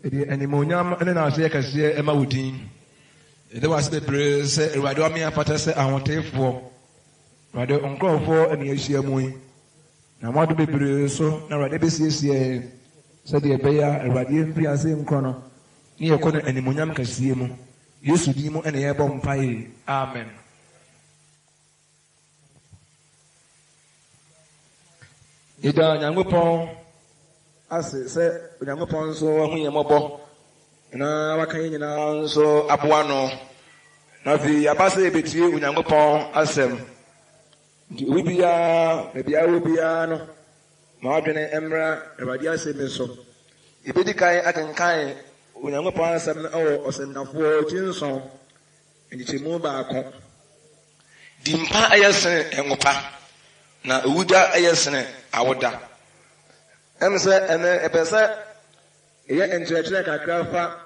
Yɛde animuonyam ne n'aseɛ kɛseɛ ma wo din. Yɛda wo ase bebree sɛ Awurade wama yɛn afata sɛ ahoteefoɔ. Awurade nkurɔfoɔ ne yɛahyia mu yi. Na mo bebree so na Awurade bɛsiesie yɛn sɛdeɛ ɛbɛyɛ a Awurade yɛmfiri ase nkɔ no ne yɛkɔ no animuonyam kɛseɛ mu. Yesu din mu na yɛrebɔ mpaeɛ. Amen. Yɛda Onyankopɔn ase sɛ Onyankopɔn nso ahu yɛn mmɔbɔ na waka yɛn nyinaa nso aboa no. Na afei yɛaba sɛ yɛbɛtie Onyankopɔn asɛm. Nti obi biara, baabi a wɔ biara no, ma wadwene mmra Awurade asɛm yi so. Yɛbɛdi kan akenkan Onyankopɔn asɛm no wɔ Ɔsɛnkafoɔ ti nson, nkyekyɛmu baako. Dimpa yɛ sene ngo pa, na owuda yɛ sene awoda. Ɛm sɛ ɛnɛ ɛpɛ sɛ ɛyɛ nkyerɛkyerɛ kakra fa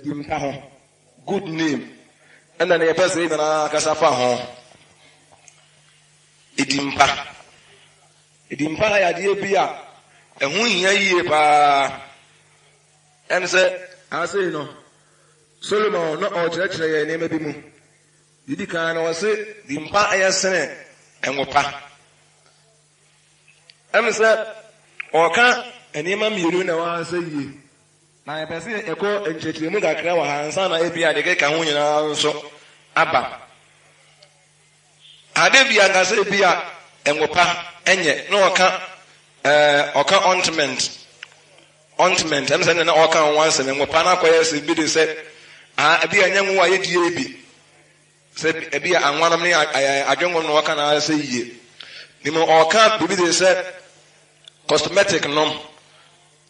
dimpa ho, good name, ɛna ne yɛpɛ sɛ yɛn nyinaa kasa fa ho. Edimpa. Edimpa yɛ adeɛ bi a ɛho hia yie paa. Ɛm sɛ asei no, Solomon na ɔrekyerɛkyerɛ yɛn nneɛma bi mu. Didi kan no ɔse dimpa yɛ sene ngo pa. Ɛm sɛ ɔka nneɛma mmienu na ɛwɔ ha sɛ yie. Na yɛpɛ sɛ yɛkɔ nkyerɛkyerɛmu kakra wɔ ha ansa na ebi a deɛ ɛkeka ho nyinaa nso aba. Ade bi ankasa ebi a ngo pa nyɛ na ɔka ɛɛ ɔka ointment ointment ɛm sɛ na ɔka ho asɛm ngo pa no akɔyɛ sɛ bi de sɛ ah ebi a ɛnyɛ ngo a yɛdie bi sɛ ebi a anwanom ne adwengo no ɔka na asɛ yie ne mu ɔka biribi de sɛ cosmetic nom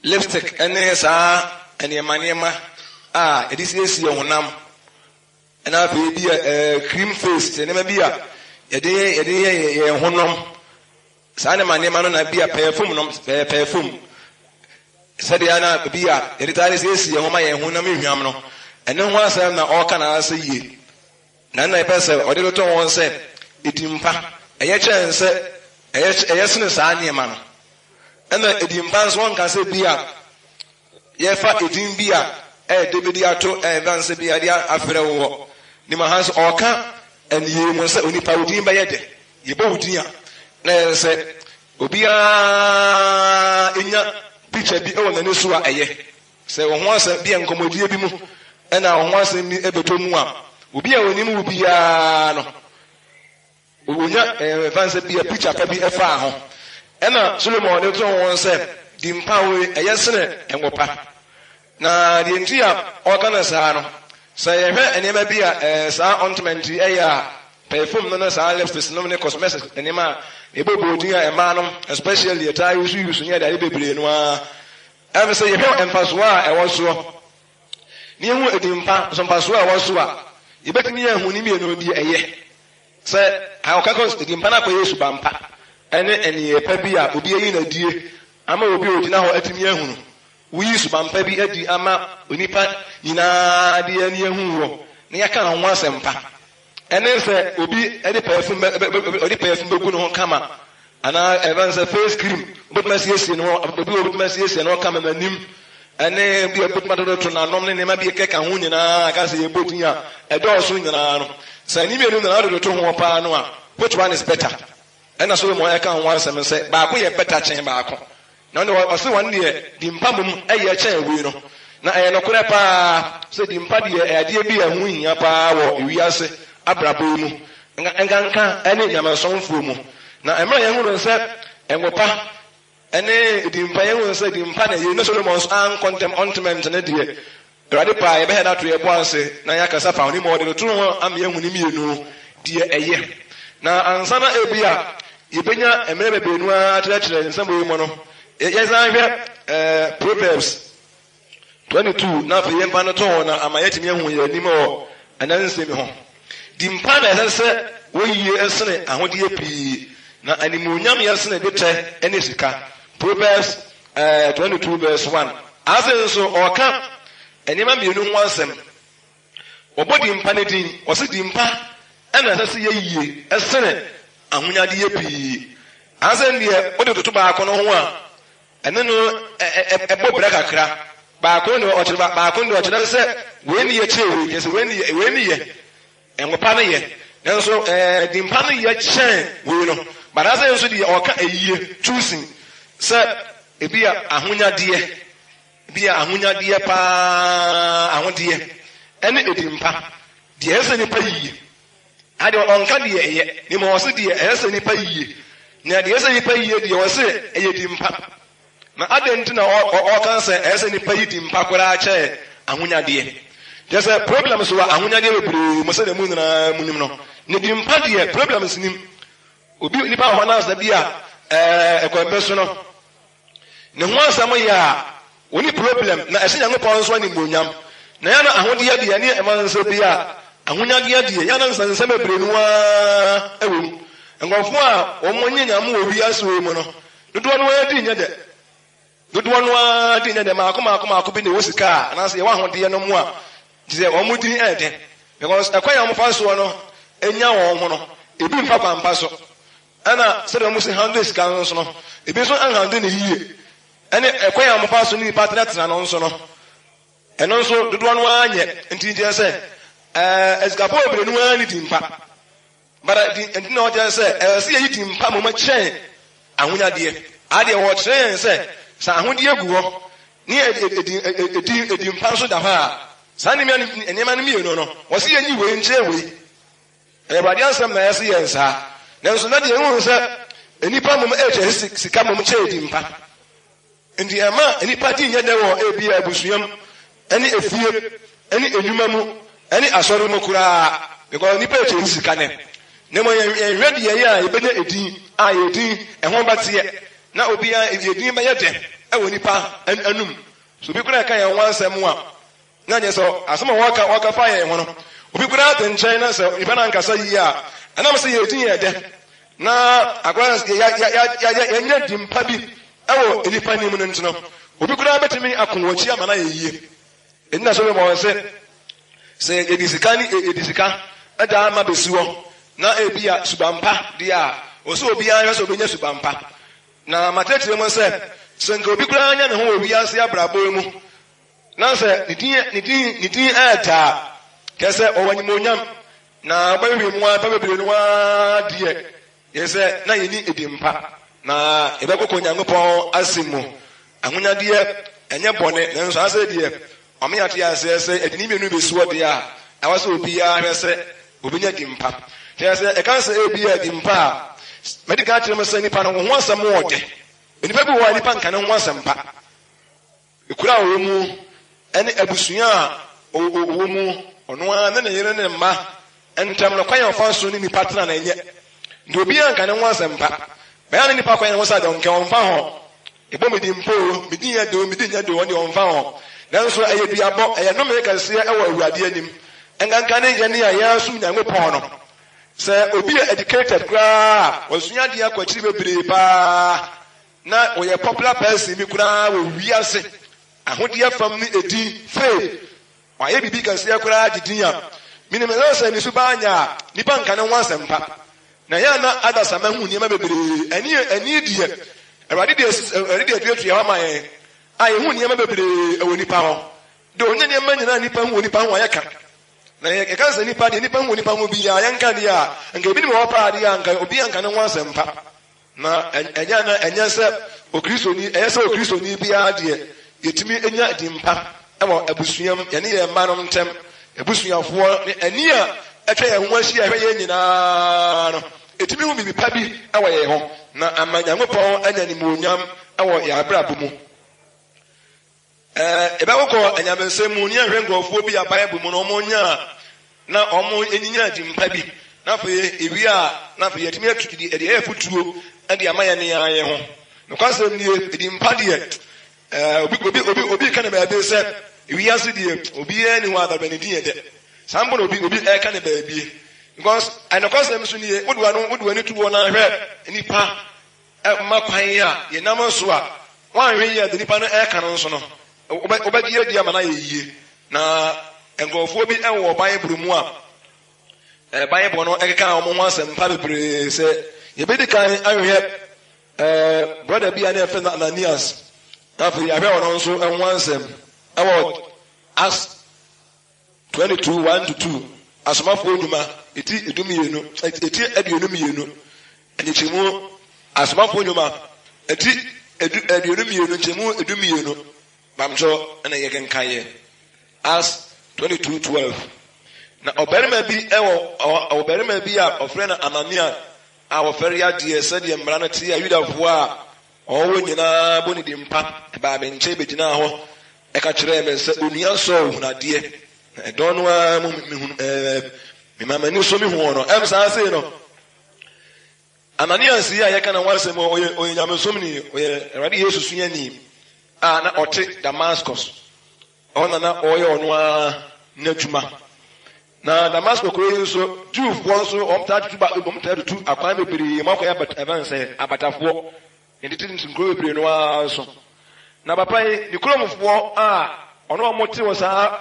lipstick ne saa nneɛma nneɛma a yɛde siesie honam ɛna afei bi a ɛɛ cream face nneɛma bi a yɛde yɛde yɛ yɛn ho nom saa nneɛma nneɛma no na bi a perfume nom ɛɛ perfume sɛdeɛ na bi a yɛde taa de siesie yɛn ho ma yɛn ho nam ehwam no ɛne ho asɛm na ɔreka na asɛ yie na nna yɛpɛ sɛ ɔde bɛtɔ wɔn sɛ edi mpa ɛyɛ kyɛn sɛ ɛyɛ ɛyɛ sene saa nneɛma no ɛna edi mpa nso wɔnka sɛ bi a yɛfa edin bi a ɛyɛ de bi de ato ɛyɛ sɛ bi a de afrɛ wɔ ne ma ha nso ɔka ɛniyɛ mu sɛ onipa wo din bɛyɛ dɛ yɛbɔ wo din a na yɛ sɛ obiara nya picture bi wɔ n'ani so a ɛyɛ sɛ wɔn ho asɛm bi a nkɔmɔdie bi mu ɛna wɔn ho asɛm bi ɛbɛtɔ mu a obi a onim wo biara no wonya ɛɛ fan sɛ bi a picture pa bi ɛfaa ho ɛna Solomon de to wɔn sɛ di mpa wei ɛyɛ sene ngo pa na deɛ nti a ɔka no saa no sɛ yɛhwɛ nneɛma bi a ɛɛ saa ointment ɛyɛ a perfume no ne saa lipsticks no ne cosmetics nneɛma a ɛbɛbɔ odin a mmaa no especially ɛtaa yusu yusu ne adeade bebree no ara ɛm sɛ yɛhwɛ mfasoɔ a ɛwɔ soɔ ne yɛhu edi mpa nso mfasoɔ a ɛwɔ so a yɛbɛtumi yɛn ho ne mmienu deɛ ɛyɛ sɛ ɔka kɔ edi mpa no akɔyɛ suban pa ɛne ɛneyɛ pa bi a obi ayi n'adie ama obi a ogyina hɔ atumi ahunu woyi suban pa bi adi ama onipa nyinaa de ani ahu wɔ na yɛka ho asɛm pa ɛne sɛ obi ɛde perfume bɛ ɔde perfume bɛgu ne ho kama anaa ɛbɛn sɛ face cream obɛtumi asiesie ne ho obi a obɛtumi asiesie ne ho kama n'anim ɛne bi a obɛtumi atototo n'anom ne nneɛma bi kɛka ho nyinaa aka sɛ yɛbɔ din a ɛdɔɔso nyinaa no sɛ ne mmienu nyinaa ɔde toto ho paa no a which one is better ɛna Solomon ɛka ho asɛm sɛ baako yɛ better kyɛn baako na ɔno ɔse wɔn deɛ di mpa mom ɛyɛ kyɛn wei no na ɛyɛ nokorɛ paa sɛ di mpa deɛ ɛyɛ adeɛ bi a ɛho hia paa wɔ ewiase abrabɔ yi mu nkanka ɛne nyamesomfoɔ mu na mmerɛ yɛn ho sɛ ngo pa ɛne di mpa yɛn ho sɛ di mpa na yɛ ne Solomon nso ankɔ ntɛm ointment ne deɛ Awurade paa yɛbɛhɛ no ato yɛ bo ase na yɛakasa fa ho ne mu ɔde no to ho ama yɛhu ne mmienu deɛ ɛyɛ na ansa na ebi a yɛbɛnya mmerɛ bebree no ara akyerɛkyerɛ nsɛm wei mu no yɛsan hwɛ ɛɛ Proverbs 22 na afei yɛmfa no to ho na ama yɛatumi ahu yɛn anim wɔ ɛnɛ nsɛm ho di mpa na ɛsɛ sɛ wɔyie sene ahodeɛ pii na animuonyam yɛ sene dwetɛ ne sika Proverbs ɛɛ 22 verse 1 ase nso ɔka nneɛma mmienu ho asɛm wɔbɔ di mpa ne din wɔsi di mpa ɛna ɛsɛ sɛ yɛyie ɛsene ahonyadeɛ pii asɛm deɛ wode toto baako no ho a ɛne no ɛbɔ brɛ kakra. Baako ne ɔkyerɛ baako ne ɔkyerɛ sɛ wei ne yɛ kyɛn wei, kyerɛ sɛ wei ne yɛ wei ne yɛ ngo pa no yɛ, nanso ɛɛ din pa no yɛ kyɛn wei no. But asɛ nso deɛ ɔka ayie choosing sɛ ebi a ahonyadeɛ, ebi a ahonyadeɛ paa ahodeɛ ɛne edin pa deɛ ɛsɛ sɛ nipa yie. Adeɛ ɔnka deɛ ɛyɛ, ne mu ɔse deɛ ɛsɛ sɛ nipa yie. Na deɛ ɛsɛ sɛ nipa yie deɛ ɔse ɛyɛ din pa. Na adɛn nti na ɔka sɛ ɛsɛ sɛ nnipa yi di mpa koraa kyɛɛ ahonyadeɛ? Kyerɛ sɛ problems wɔ ahonyadeɛ bebree mu sɛdeɛ mo nyinaa monim no. Na di mpa deɛ problems nim. Obi nipa wɔ hɔ no asɛ bi a ɛɛ ɛkwan bɛ so no ne ho asɛm yɛ a wɔni problem na ɛhyɛ Nyankopɔn nso animuonyam. Na yɛn ahodeɛ deɛ ne ɛma nso bi a ahonyadeɛ deɛ yɛn nsɛnsɛm bebree no ara ɛwɔ mu. Nkurɔfoɔ a wɔn nye Nyame wɔ wiase wɔ mu no Dodoɔ no ara di nyɛ dɛ. Dodoɔ no ara di nyɛ dɛ. Maako maako maako bi na ɛwɔ sika a anaasɛ yɛwɔ ahodeɛ no mu a gye sɛ wɔn din yɛ dɛ. Because ɛkwan a wɔfa soɔ no nya wɔn ho no, ebi mfa kwan pa so. Ɛna sɛdeɛ wɔn si handle sika no nso no, ebi nso nhandle no yie. Ɛne ɛkwan a wɔfa so ne nipa tenatena no nso no, ɛno nso dodoɔ no ara nyɛ. Nti nkyerɛ sɛ ɛɛ asikafoɔ bebree no ara ne din pa. But di nti na ɔkyerɛ sɛ ɛsɛ sɛ yɛyi din pa mmom kyɛn ahonyadeɛ. Adeɛ wɔkyerɛ yɛn sɛ sɛ ahodeɛ gu hɔ ne edin edin pa nso da hɔ a, saa nneɛma nneɛma no mmienu no, wɔsi yɛnyi wei nkyerɛ wei. Ɛyɛ Awurade asɛm na ɛsɛ yɛn saa. Nanso na deɛ ehu sɛ nnipa mmom ɛkyɛ sika mmom kyɛ edin pa. Enti ɛmma nnipa ti nyɛ dɛ wɔ ebia abusua mu, ne efie, ne nnwuma mu, ne asɔre mu koraa, because nnipa rekyɛsi sika nɛ. Na mmom yɛnhwɛ deɛ ɛyɛ a yɛbɛnya edin a yɛn din ɛho bɛteɛ, na obiara yɛn din bɛyɛ dɛ wɔ nnipa anum. So obi koraa ɛka yɛn ho asɛm a, Na nyɛ sɛ asɛm a wɔka wɔka fa yɛn ho no, obi koraa te nkyɛn na sɛ nipa no ankasa yie a, ɛnam sɛ yɛn din yɛ dɛ na akora yɛnyɛ din pa bi wɔ nnipa anim no nti no, obi koraa bɛtumi ako wɔn akyi ama no ayɛ yie. Ɛnti na Solomon se, sɛ yɛde sika ne yɛde sika da ama bɛsi hɔ na ebi a suban pa deɛ a, ɔsɛ obiara hwɛ sɛ ɔbɛnya suban pa. Na makyerɛkyerɛ mu sɛ, sɛ nka obi koraa nya ne ho wɔ wiase abrabɔ yi mu Na sɛ ne din ne din ne din ɛɛtaa, kyerɛ sɛ ɔwɔ animuonyam, na wobɛhwehwɛ mu ara mpa bebree no ara deɛ, yɛ sɛ na yɛni edi mpa, na yɛbɛkɔkɔ Onyankopɔn asɛm mu. Ahonyadeɛ ɛnyɛ bɔne, nanso asɛ deɛ ɔme ate aseɛ sɛ ɛde ne mmienu bɛsi hɔ deɛ a, ɛwɔ sɛ obiara hwɛ sɛ obɛnya di mpa. Kyerɛ sɛ ɛka sɛ ebi a di mpa a, mɛdi kan akyerɛ mu sɛ nipa no wo ho asɛm wɔ dɛ. Nipa bi wɔ hɔ a nipa nka ne ho asɛm pa. Kuro a ɔwɔ mu ne abusua a ɔwɔ mu, ɔno ara ne ne yere ne ne mma ntam no, kwan a ɔfa so ne nnipa tena no nyɛ. Nti obiara nka ne ho asɛm pa. Bɛyɛ ne nnipa kwan ho sɛ deɛ ɔnka ɔmfa ho. Ɛbɔ me din mpo o, me din yɛ de o, me din nyɛ de o, ɔno deɛ ɔmfa ho. Nanso ɛyɛ duabɔ, ɛyɛ nnome kɛseɛ wɔ Awurade anim. Ɛnkanka ne yɛn a yɛresom Nyankopɔn no. Sɛ obi yɛ educated koraa a, wasua adeɛ akɔ akyiri bebree paa, Na ɔyɛ popular person bi koraa wɔ wiase ahodeɛ fam ne edin, fame. Wayɛ biribi kɛseɛ koraa gye din a menim no sɛ ne suban nyɛ a nnipa nka ne ho asɛm pa. Na ɛyɛ a na adasamma hu nneɛma bebree. Ɛne ɛne deɛ Awurade de Awurade de atuatua hɔ ama yɛn a yɛhu nneɛma bebree wɔ nnipa hɔ. De ɔnyɛ nneɛma nyinaa nnipa hu wɔ nnipa ho a yɛka. Na yɛka sɛ nnipa deɛ nnipa hu wɔ nnipa ho biara yɛnka deɛ a nka ebinom wɔ hɔ paa deɛ a nka obiara nka ne ho asɛm pa. Na ɛnyɛ na ɛnyɛ sɛ Okristoni, ɛyɛ sɛ Okristoni biara deɛ, yɛtumi nya din pa wɔ abusua mu, yɛne yɛn mma nom ntam, abusuafoɔ ne ani a atwa yɛn ho ahyia ɛhwɛ yɛn nyinaa no, ɛtumi hu biribi pa bi wɔ yɛn ho, na ama Nyankopɔn anya animuonyam wɔ yɛn abrabɔ mu. Ɛɛ, yɛbɛkokɔ anyamesɛm mu ne yɛahwɛ nkurɔfoɔ bi a Bible mu no wɔnyaa na wɔnyinya adwumpa bi, na afei ewie a na afei yɛatumi atu de ɛde ayɛ afotuo de ama yɛn ara yɛn ho. Nokwasɛm nie, edin pa deɛ, ɛɛ, obi obi obi obi reka ne baabi sɛ wiase deɛ obiara nni hɔ a baabi a ne din yɛ dɛ. Saa mpo na obi obi ɛreka ne baabi. Because ɛnokwasɛm nso nie, wode w'ano wode w'ani to hɔ na hwɛ nnipa mma kwan a yɛnam so a woanhwɛ yie a deɛ nipa no ɛreka no nso no wobɛgye adi ama no ayɛ yie. Na nkurɔfoɔ bi wɔ Bible mu a Bible no ɛkeka wɔn ho asɛmpa bebree. Sɛ yɛbɛdi kan ahwɛ brɔda bi a ne yɛfrɛ no Ananias, na afei yɛahwɛ ɔno nso ho asɛm. Ɛwɔ Acts 22, 1 to 2, Asomafoɔ Nnwuma, eti 12, eti 22, nkyɛmu, Asomafoɔ Nnwuma, eti 22, nkyɛmu 12, bamkyɛw ɛna yɛkenkan yɛ. Acts 22, 12. Na ɔbarima bi wɔ ɔbarima bi a ɔfrɛ no Anania a ɔfɛre adeɛ sɛdeɛ mmara no teɛ a Yudafoɔ a wɔwɔ nyinaa bɔ ne din pa baa me nkyɛn bɛgyinaa hɔ ka kyerɛɛ me sɛ, Onua Saul, hunu adeɛ. Na ɛdɔn no ara mu mehunu ɛɛ mema m'ani so mehuu no. Ɛm saa sei no, Ananias yi a yɛka ne ho asɛm ɔyɛ ɔyɛ nyamesomni, ɔyɛ Awurade Yesu suani a na ɔte Damascus. Ɛhɔ na na ɔreyɛ ɔno ara n'adwuma. Na Damasko kuro yi nso, Jewfoɔ nso, wɔn taa tutu ba, wɔn taa tutu akwan bebree, wɔn akɔyɛ abat, ɛfɛn sɛ abatafoɔ. Ne tete nso nkuro bebree no ara nso. Na papa yi, ne kuromfoɔ a ɔno wɔn te wɔ saa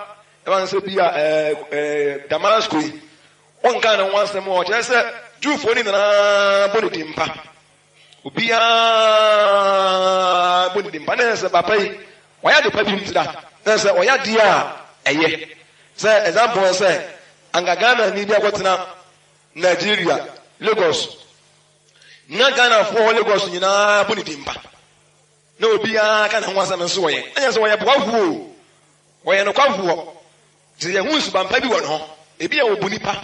ɛfɛn sɛ bi a ɛɛ ɛɛ Damasko yi, wɔnka ne ho asɛm a ɔkyerɛ sɛ Jewfoɔ no nyinaa bɔ ne din pa. Obiara bɔ ne din pa. Na ɛsɛ papa yi, ɔyɛ ade pa bi ntira. Na ɛsɛ ɔyɛ adeɛ a ɛyɛ. Sɛ example sɛ, anka Ghana ni bi akɔtena Nigeria, Lagos. Na Ghanafoɔ wɔ Lagos nyinaa bɔ ne din pa. Na obiara ka ne ho asɛm nso wɔyɛ. Ɛnyɛ sɛ wɔyɛ boafoɔ o, wɔyɛ nokwafoɔ. Sɛ yɛhu suban pa bi wɔ ne ho, ebi a ɔbu nipa,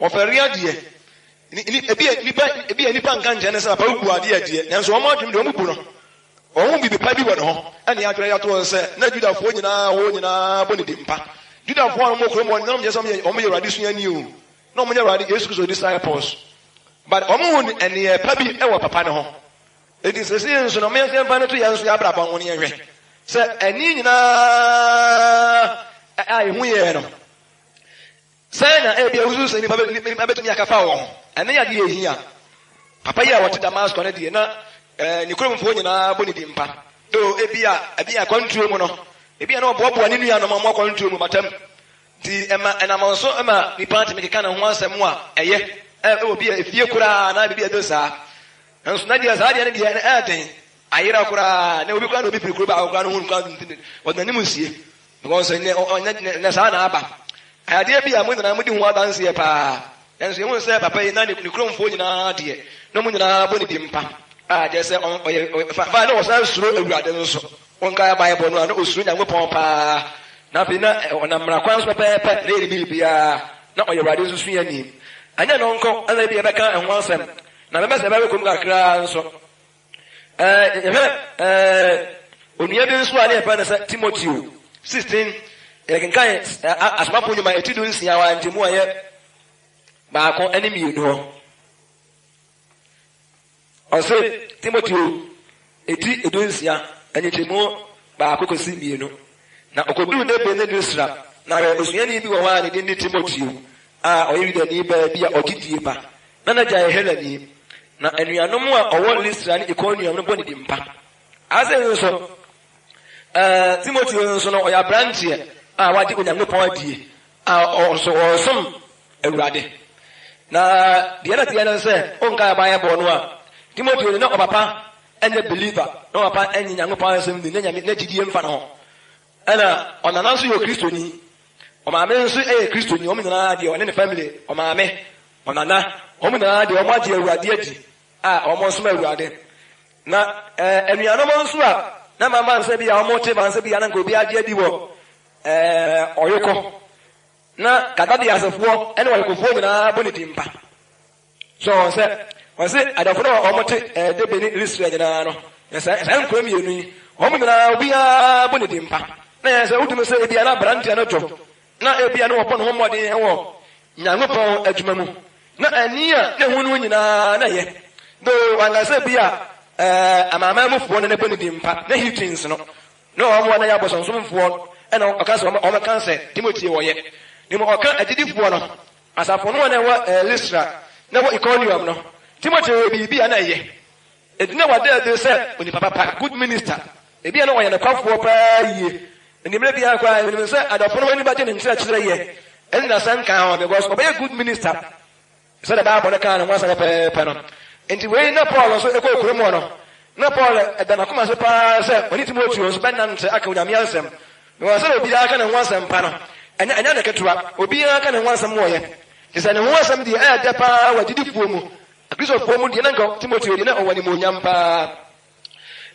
ɔfɛre adeɛ, ebi a nipa ebi a nipa nka nkyɛn ne sɛ papa wobu adeɛ deɛ, nanso wɔn adwene deɛ wɔn bu no. Wɔn biribi pa bi wɔ ne ho, ɛna yɛatwerɛ yɛato wɔn sɛ na Judafoɔ nyinaa hɔ nyinaa bɔ ne din pa. Judafoɔ a wɔn wɔ kurom hɔ nyinaa wɔn kyerɛ sɛ wɔn yɛ Awurade suani o, na wɔn nyɛ Awurade Yesu Kristo disciples, but wɔn hu nneyɛɛ pa bi wɔ papa ne ho. Enti seesei nso no, momma yɛmfa no to yɛn nso yɛn abrabɔ ho na yɛnhwɛ sɛ ɛne nyinaa a ehu yɛn no, sɛn na ebia wususu sɛ nnipa betumi aka fa wɔn ho. Ɛno yɛ ade a ehia. Papa yi a ɔte Damasko no deɛ, na ne kuromfoɔ nyinaa bɔ ne din pa. Though ebia ebia akwantuo mu no, ebia na ɔboaboa ne nuanom a wɔn akwantuo mu batam. Nti ɛma ɛnam nso ma nipa tumi keka ne ho asɛm a ɛyɛ ɛwɔ bi a efie koraa anaa biribi a ɛte saa. Nanso na deɛ saa deɛ no deɛ ɛyɛ den ayera koraa na obi koraa na obi firi kuro baako koraa no hu no koraa ɔde n'anim nsie because nnɛ ɔnyɛ nnɛ saa na aba adeɛ bi a mo nyinaa modi ho adanseɛ paa nanso yɛhu sɛ papa yi na ne kuromfoɔ nyinaa deɛ na mo nyinaa bɔ ne di mpa a kyerɛ sɛ ɔyɛ fa na ɔsan suro awurade nso wɔnkae Bible no a na osuro Nyankopɔn paa na afei na ɔnam mmara kwan so pɛpɛɛpɛ na ɛyɛ ne biribiara na ɔyɛ awurade nso suani ɛnyɛ no nko ɛna ebi yɛbɛka ɛho asɛm Na mɛma sɛ ɛbɛwe kom kakraa nso. Ɛɛ, yɛhwɛ ɛɛ onua bi nso a ne yɛfrɛ no sɛ Timoteo 16 yɛkenkan asomafo nnwuma eti 16 a nkyɛmu a ɛyɛ baako ne mmienu hɔ. Ɔse Timoteo eti 16 nkyɛmu baako kɔsi mmienu. Na okoduu Derbe ne Listra, na hwɛ, osuani bi wɔ hɔ a ne din de Timoteo a ɔyɛ Yudani baa bi a ɔgye die pa. Na n'agya yɛ Helani. Na anuanom a wɔwɔ Listra ne Ikonium no bɔ ne din pa. Afei nso, ɛɛ Timoteo nso no, ɔyɛ aberanteɛ a wagye Onyankopɔn adie a ɔnso ɔresom Awurade. Na deɛ na teɛ no sɛ, wonkae Bible no a, Timoteo no na ɔpapa nyɛ believer, na ɔpapa nye Nyankopɔn asɛm ni, na Nyame na gyidie mfa ne ho. Ɛna ɔnana nso yɛ Kristoni, ɔmaame nso yɛ Kristoni, wɔn nyinaa deɛ ɔne ne family, ɔmaame, ɔnana, wɔn nyinaa deɛ wɔn agye Awurade adi a wɔn som Awurade. Na ɛɛ anuanom nso a na mama nsa bi a wɔn te ma nsa bi a na nka obi agye adi wɔ ɛɛ ɔyokɔ. Na Gadadeasefoɔ ne ɔyokofoɔ nyinaa bɔ ne din pa. So wɔn sɛ wɔse adɔfo no a wɔte eh, Derbe ne Listra nyinaa no, na saa saa nkuro mmienu yi, wɔn nyinaa obiara bɔ ne din pa. Na yɛn sɛ wotumi sɛ ebia na aberanteɛ no dwo, na ebia na wɔbɔ ne ho mmɔden wɔ Nyankopɔn adwuma mu, na ani a na ehu no nyinaa na ɛyɛ. Do wanka sɛ bi a eh, amanaman mufoɔ no na ɛbɔ ne din pa, na Hittians no, na wɔn a na yɛ abosonsomfoɔ ɛna ɔka sɛ wɔn ka sɛ Timoteo wɔyɛ. Na mmom ɔka agyidifoɔ no Asafo no a na ɛwɔ Listra na ɛwɔ Ikonium no, Timoteo yɛ biribi a na ɛyɛ. Enti na wada adi sɛ onipa papa, good minister. Ebia na ɔyɛ nokwafoɔ paa yie. Enti mmerɛ biara koraa, menim sɛ adɔfo no ani bɛgye ne nkyerɛkyerɛ yɛ ɛne n'asɛnka ho because ɔbɛyɛ good minister sɛdeɛ Bible no kaa ne ho asɛm pɛpɛɛpɛ no. Enti wei na Paul nso kɔɔ kurom hɔ no, na Paul da n'akoma so paa sɛ ɔne Timoteo nso bɛnante aka Onyame asɛm. Because sɛ obiara ka ne ho asɛm pa no, ɛnyɛ ɛnyɛ ade ketewa. Obiara ka ne ho asɛm wɔyɛ. Te sɛ ne ho asɛm deɛ ɛyɛ dɛ paa wɔ agyidifoɔ mu. Akristofoɔ mu deɛ na nka Timoteo deɛ na ɔwɔ animuonyam paa.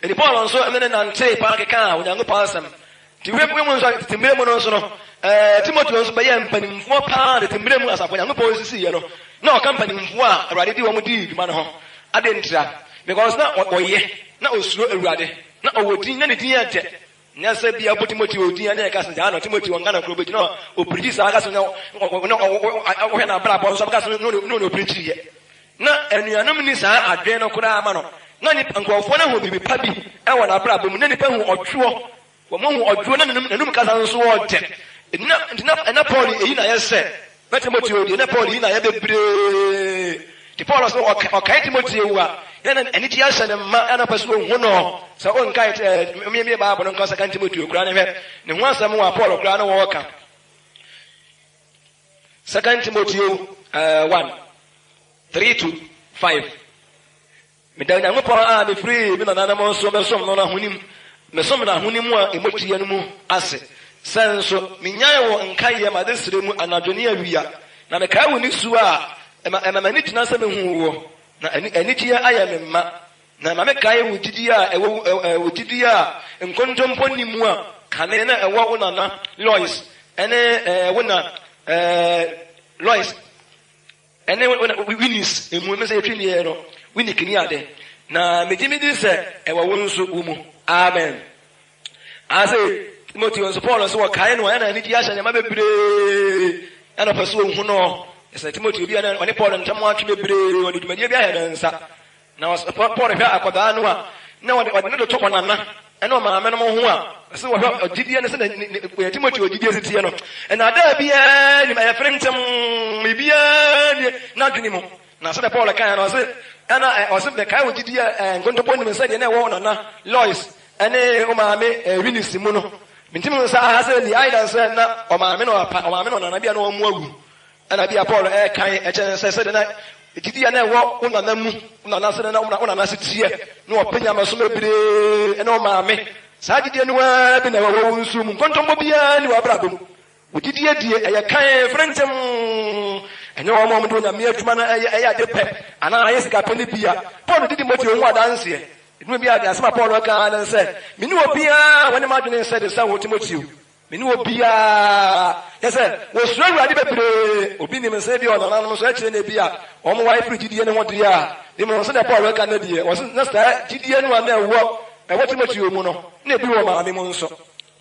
Enti Paul nso ne no nantee paa kekaa Onyankopɔn asɛm. Nti wei mu nso tete mmerɛ mu no nso no, ɛɛ Timoteo nso bɛyɛɛ mpanimfoɔ paa tete mmerɛ mu asafo Onyankopɔn sisiiɛ no. Na ɔka mpanimfoɔ a Awurade de wɔn dii dwuma no ho. Adɛn ntira? Because na ɔyɛ, na ɔsuro Awurade, na ɔwɔ din, na ne din yɛ dɛ. Nyɛ sɛ bia wobɔ Timoteo din a na yɛka sɛ gyaa no, Timoteo ɔnka nokorɛ, obɛgyina hɔ ɔpirikyi saa ka sɛ na wohwɛ n'abrabɔ nso a bɛka sɛ na ɔne ɔpirikyiiɛ. Na anuanom nni saa adwene no koraa ma no. Na nnipa, nkurɔfoɔ no ahu biribi pa bi wɔ n'abrabɔ mu. Na nnipa hu ɔdwoɔ. Wɔahu ɔdwoɔ na n'anum, n'anum kasa nso wɔ dɛ. Na, nti na, na Paul eyi na ayɛ sɛ, na Timoteo deɛ, na Paul yi na ayɛ bebree. Nti Paul sɛ ɔka, ɔkae Timoteo wu a, na na anigye ahyɛ ne ma, na na ɔpɛ sɛ ohu no. Sɛ wonkae, ɛɛ, miemie Bible no nkɔ Second Timoteo koraa no hwɛ ne ho asɛm a Paul koraa no wɔɔka. Second Timoteo 1, 3 to 5. Meda Onyankopɔn a mefiri me nananom so mesom no no ahonim, mesom no ahonim a emu teɛ no mu ase, sɛ nso minyae wo nkaeɛ m'adesrɛ mu anadwo ne awia, na mekae wo nisuo a, ɛma ɛma m'ani gyina sɛ mehu wo, na anigyeɛ ayɛ me ma. Na ɛma mekae wo gyidie a ɛwɔ wo, wo gyidie a nkontompo nni mu a kane na ɛwɔ wo nana Lois ne wo na Lois ne wo na Eunice mu, me sɛ yɛtwi nniɛ no, Winnie kini ade. Na megye medi sɛ ɛwɔ wo nso wo mu. Amen. Ase Timoteo nso Paul nso wɔkae no a ɛna anigye ahyɛ ne ma bebree ɛna ɔpɛ so ohu no. Sɛ Timoteo bi a ɔne Paul ntam atwe bebree, ɔde dwumadie bi ayɛ ne nsa. Na Paul hwɛ akwadaa no a, na ɔde ɔde no toto ɔnana ne ɔmaame nom ho a, ɔsɛ wɔhwɛ ɔgyidie no sɛ na ne Timoteo gyidie si teɛ no, nnaadaa biara nim, ɛyɛ frentem, biribiara nni n'adwene mu. Na sɛdeɛ Paul kaeɛ no, ɔse, ɛna ɔse, mekae wo gyidie a nkontompo nnim sɛdeɛ na ɛwɔ wo nana Lois ne wo maame Eunice mu no. Mentumi nhu sɛ aha sɛ Leida sɛ na ɔmaame na ɔpa, ɔmaame na ɔnana bi a na wɔn awu. Ɛna bi a Paul rekan kyerɛ sɛ sɛdeɛ na gyidie a na ɛwɔ wo nana mu, wo nana sɛdeɛ na wo nana se teɛ, na ɔpɛ nyamesom bebree ɛne wo maame. Saa gyidie no ara bi na ɛwɔ wo nso mu. Nkontompo biara nni w'abrabɔ mu. Wo gyidie die, ɛyɛ kann, frentem. Ɛnyɛ wɔn a wɔde Onyame adwuma no ɛyɛ ɛyɛ ade pɛ anaa ayɛ sika pɛ no bi a. Paul di Timoteo ho adanseɛ. Ɛduru bi a deɛ asɛm a Paul ka ara ne sɛ, Menni obiara a ɔne m'adwene nsɛ de sɛ wo Timoteo. Me ne obiara, kyerɛ sɛ, wɔsuro Awurade bebree. Obi nim sɛ ebia ɔnananom nso akyire no ebia wɔn wae firi gyidie no ho deɛ a, ne mmom sɛdeɛ Paul reka no deɛ, ɔse na saa gyidie no a na ɛwɔ ɛwɔ Timoteo mu no, na ebi wɔ maame mu nso.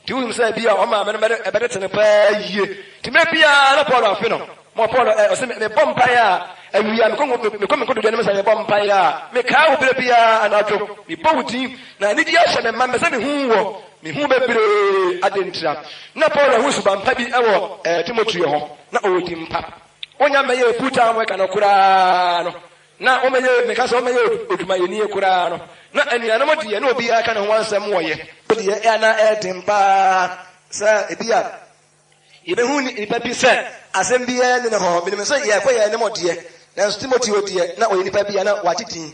Nti wonim sɛ ebia wɔn maame no bɛtete no paa yie. Nti mmerɛ biara na Paul afe no, ma Paul ɛ, ɔse mebɔ mpaeɛ a, awia mekɔ mekɔ me nkotodwe anim sɛ mebɔ mpaeɛ a, mekae wo berɛ biara anadwo, mebɔ wo din, na anigyeɛ ahyɛ me ma, mepɛ sɛ mehu wɔ Mehu bebree. Adɛn ntira? Ná Paul ahu suban pa bi wɔ Timoteo ho. Ná ɔwɔ din pa. Onnya mmɛyɛɛ full-time worker no koraa no, na ɔmmɛyɛɛ, meka sɛ ɔmmɛyɛɛ odwumayɛni koraa no, na anuanom deɛ, na obiara ka ne ho asɛm wɔyɛ. Deɛ, ɛyɛ a na ɛyɛ den paa sɛ ebia Yebehu nnipa bi sɛ asɛm biara nni ne ho. Minim sɛ yɛrekɔ yɛn anim deɛ, nanso Timoteo deɛ, na ɔyɛ nipa bi a na wagye din.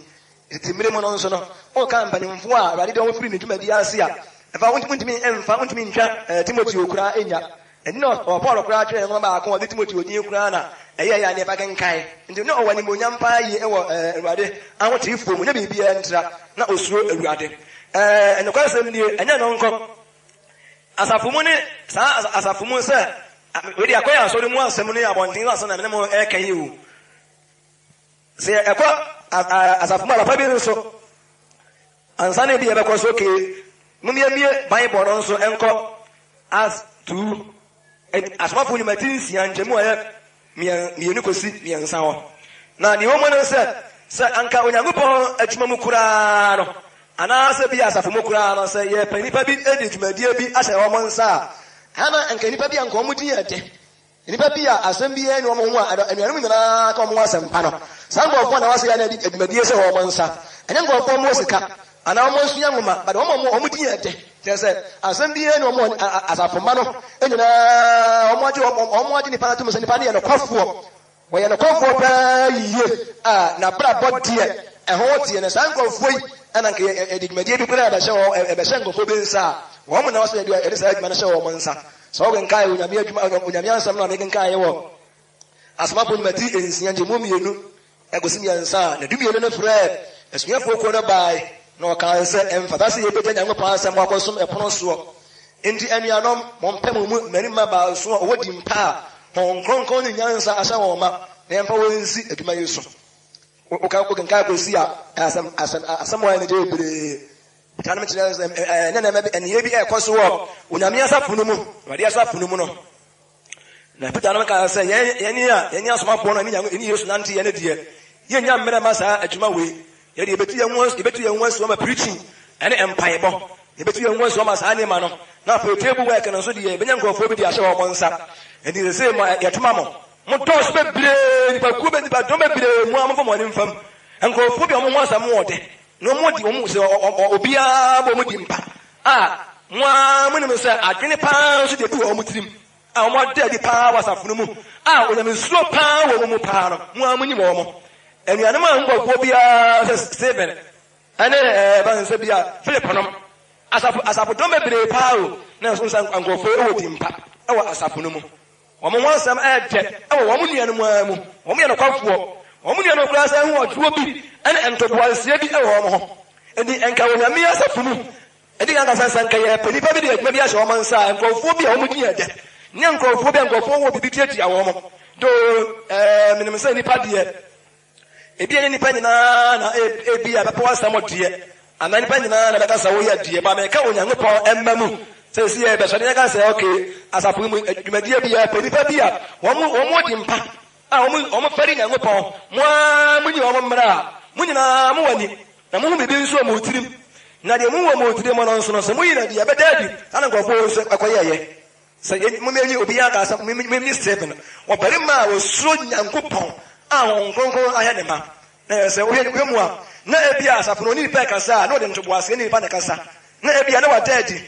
Tete mmere mu no nso no, woka mpanimfoɔ a Awurade de wɔn firi ne dwumadi ase a, ɛfa wontumi mfa wontumi ntwa Timoteo koraa nnya. Ɛno na Paul koraa twerɛɛ nwoma baako a ɔde Timoteo din koraa na ɛyɛeɛ a nnipa kenkan. Nti na ɔwɔ animuonyam paa yie wɔ Awurade ahoteefoɔ mu, nyɛ biribiara ntira, na ɔsuro Awurade. Nokwasɛm nie, ɛnyɛ ɛno nko. Asafo mu ne saa asafo mu sɛ, wei deɛ akɔyɛ asɔre mu asɛm ne abɔnten so asɛm na me ne mo ɛreka yi o. Sɛ ɛkɔ asafo mu anapa bi nso, ansa na ebi yɛbɛkɔ so okay, mommiemmie Bible no nso nkɔ Acts 2, Asomafo nnwuma ti nsia nkyɛmu a ɛyɛ mmienu kosi mmiɛnsa hɔ. Na nea ɛwɔ mu ne sɛ, sɛ anka Onyankopɔn adwuma mu koraa no, anaasɛ bi asafo mu koraa no, sɛ yɛpɛ nnipa bi de dwumadie bi ahyɛ wɔn nsa a, ɛha na anka nnipa bi a anka wɔn din yɛ de, nnipa bi a asɛm biara nni wɔn ho a anuanom nyinaa ka wɔn ho asɛmpa no, saa nkurɔfoɔ na wɔasɛ yɛ na de dwumadie hyɛ wɔn nsa. Ɛnyɛ nkurɔfoɔ a wɔwɔ sika anaa wɔasua nwoma, but wɔn a wɔn din yɛ de. Kyerɛ sɛ, asɛm biara nni wɔn a asafo mma no nyinaa wɔagye wɔn wɔagye nipa no atom sɛ nipa no yɛ nokwafoɔ. Wɔyɛ nokwafoɔ paa yiye a n'abrabɔ deɛ ɛho teɛ. Na saa nkurɔfoɔ yi na anka yɛde dwumadie bi koraa ɛbɛhyɛ wɔn, ɛbɛhyɛ nkurɔfoɔ bi nsa a, wɔn na ɛwɔ sɛ yɛde yɛde saa adwuma no hyɛ wɔn nsa. Sɛ wokenkan Onyame adwuma, Onyame asɛm no a mekenkaeɛ wɔ Asomafo Nnwuma ti nsia nkyɛmu mmienu kɔsi mmiɛnsa a, na dumienu no frɛɛ asuafoɔ kuo no bae, na wɔkaa sɛ, Ɛmfata sɛ yɛbɛgya Nyankopɔn asɛm akɔsom ɛpono soɔ. Enti anuanom, mompɛ mo mu mmarima baason a wɔwɔ din pa a Honhom Kronkron ne nyansa ahyɛ wɔn ma, na yɛmfa wɔn nsi adwuma yi so. Woka wokenkan kɔsi a, asɛm asɛm asɛm a anigye bebree. Peter nom kyerɛ sɛ ɛne nneɛma bi nneyɛe bi ɛrekɔ so wɔ Onyame asafo no mu, Awurade asafo no mu no. Na Peter nom kaa sɛ, yɛn yɛn a yɛne asomafoɔ no ne Nyame ne Yesu nante yɛn deɛ, yɛnnya mmerɛ ma saa adwuma wei. Yɛde yɛbɛtu yɛn ho yɛbɛtu yɛn ho asi ama preaching ɛne mpaebɔ. Yɛbɛtu yɛn ho asi ama saa nneɛma no. Na afei table work no nso deɛ yɛbɛnya nkurɔfoɔ bi de ahyɛ wɔn nsa. Enti sesei mo yɛtoma mo. Mo dɔɔso bebree, nnipakuo bɛ nnipadɔm bebree, mo ara momfa mo ani mfam. Nkurɔfoɔ bi a wɔn ho asɛm wɔ dɛ, na wɔn di wɔn sɛ obiara bɔ wɔn di mpa a, mo ara monim sɛ adwene paa nso deɛ bi wɔ wɔn tirim a wɔn ada adi paa wɔ asafo no mu a onyamesuro paa wɔ wɔn mu paa no, mo ara monim wɔn. Anuanom a nkurɔfoɔ biara sɛ Stephen ɛne ɛɛ sɛ bi a Philip nom, asafo asafodɔm bebree paa o, na nso nsa nkurɔfoɔ wɔ din pa wɔ asafo no mu. Wɔn ho asɛm yɛ dɛ wɔ wɔn nuanom ara mu. Wɔyɛ nokwafoɔ. Wɔn nuanom koraa san hu ɔdwoɔ bi ne ntoboaseɛ bi wɔ wɔn ho. Enti nka wɔ Nyame asafo mu, ɛdi kan ka sɛ, sɛ nka yɛpɛ nnipa bi de adwuma bi ahyɛ wɔn nsa a, nkurɔfoɔ bi a wɔn din yɛ dɛ, nyɛ nkurɔfoɔ bi a nkurɔfoɔ wɔ biribi tuatua wɔn. Though, eh, menim sɛ nnipa deɛ, Ebia ɛnyɛ nnipa nyinaa na ebia bɛpɛ w'asɛm deɛ, anaa nnipa nyinaa na bɛka sɛ woyɛ deɛ, ba meka Onyankopɔn mma mu. Sɛ esi yɛ bɛsɔre yɛka sɛ okay, asafo yi mu dwumadie bi yɛpɛ nnipa bi a wɔn wɔn wɔ din pa a wɔn wɔn fɛre Nyankopɔn, mo ara mo nyi wɔn mmra a, mo nyinaa mo wɔ ani na mo hu biribi nso wɔ mo tirim. Na deɛ mo hu wɔ mo tirim no nso no, sɛ mo yi no adi a, ɛbɛda adi. Saa na nkurɔfoɔ nso ɛkɔyɛɛyɛ. Sɛ yɛn, momma yɛnyi obiara nka asɛm, momma Stephen, ɔbarima a osuro Nyankopɔn a Honhom Kronkron ayɛ ne ma. Na sɛ wohwɛ wohwɛ mu a, na ebia asafo no ɔne nnipa rekasa a, na ɔde ntoboaseɛ ne nnipa na ɛkasa. Na ebia na wada adi.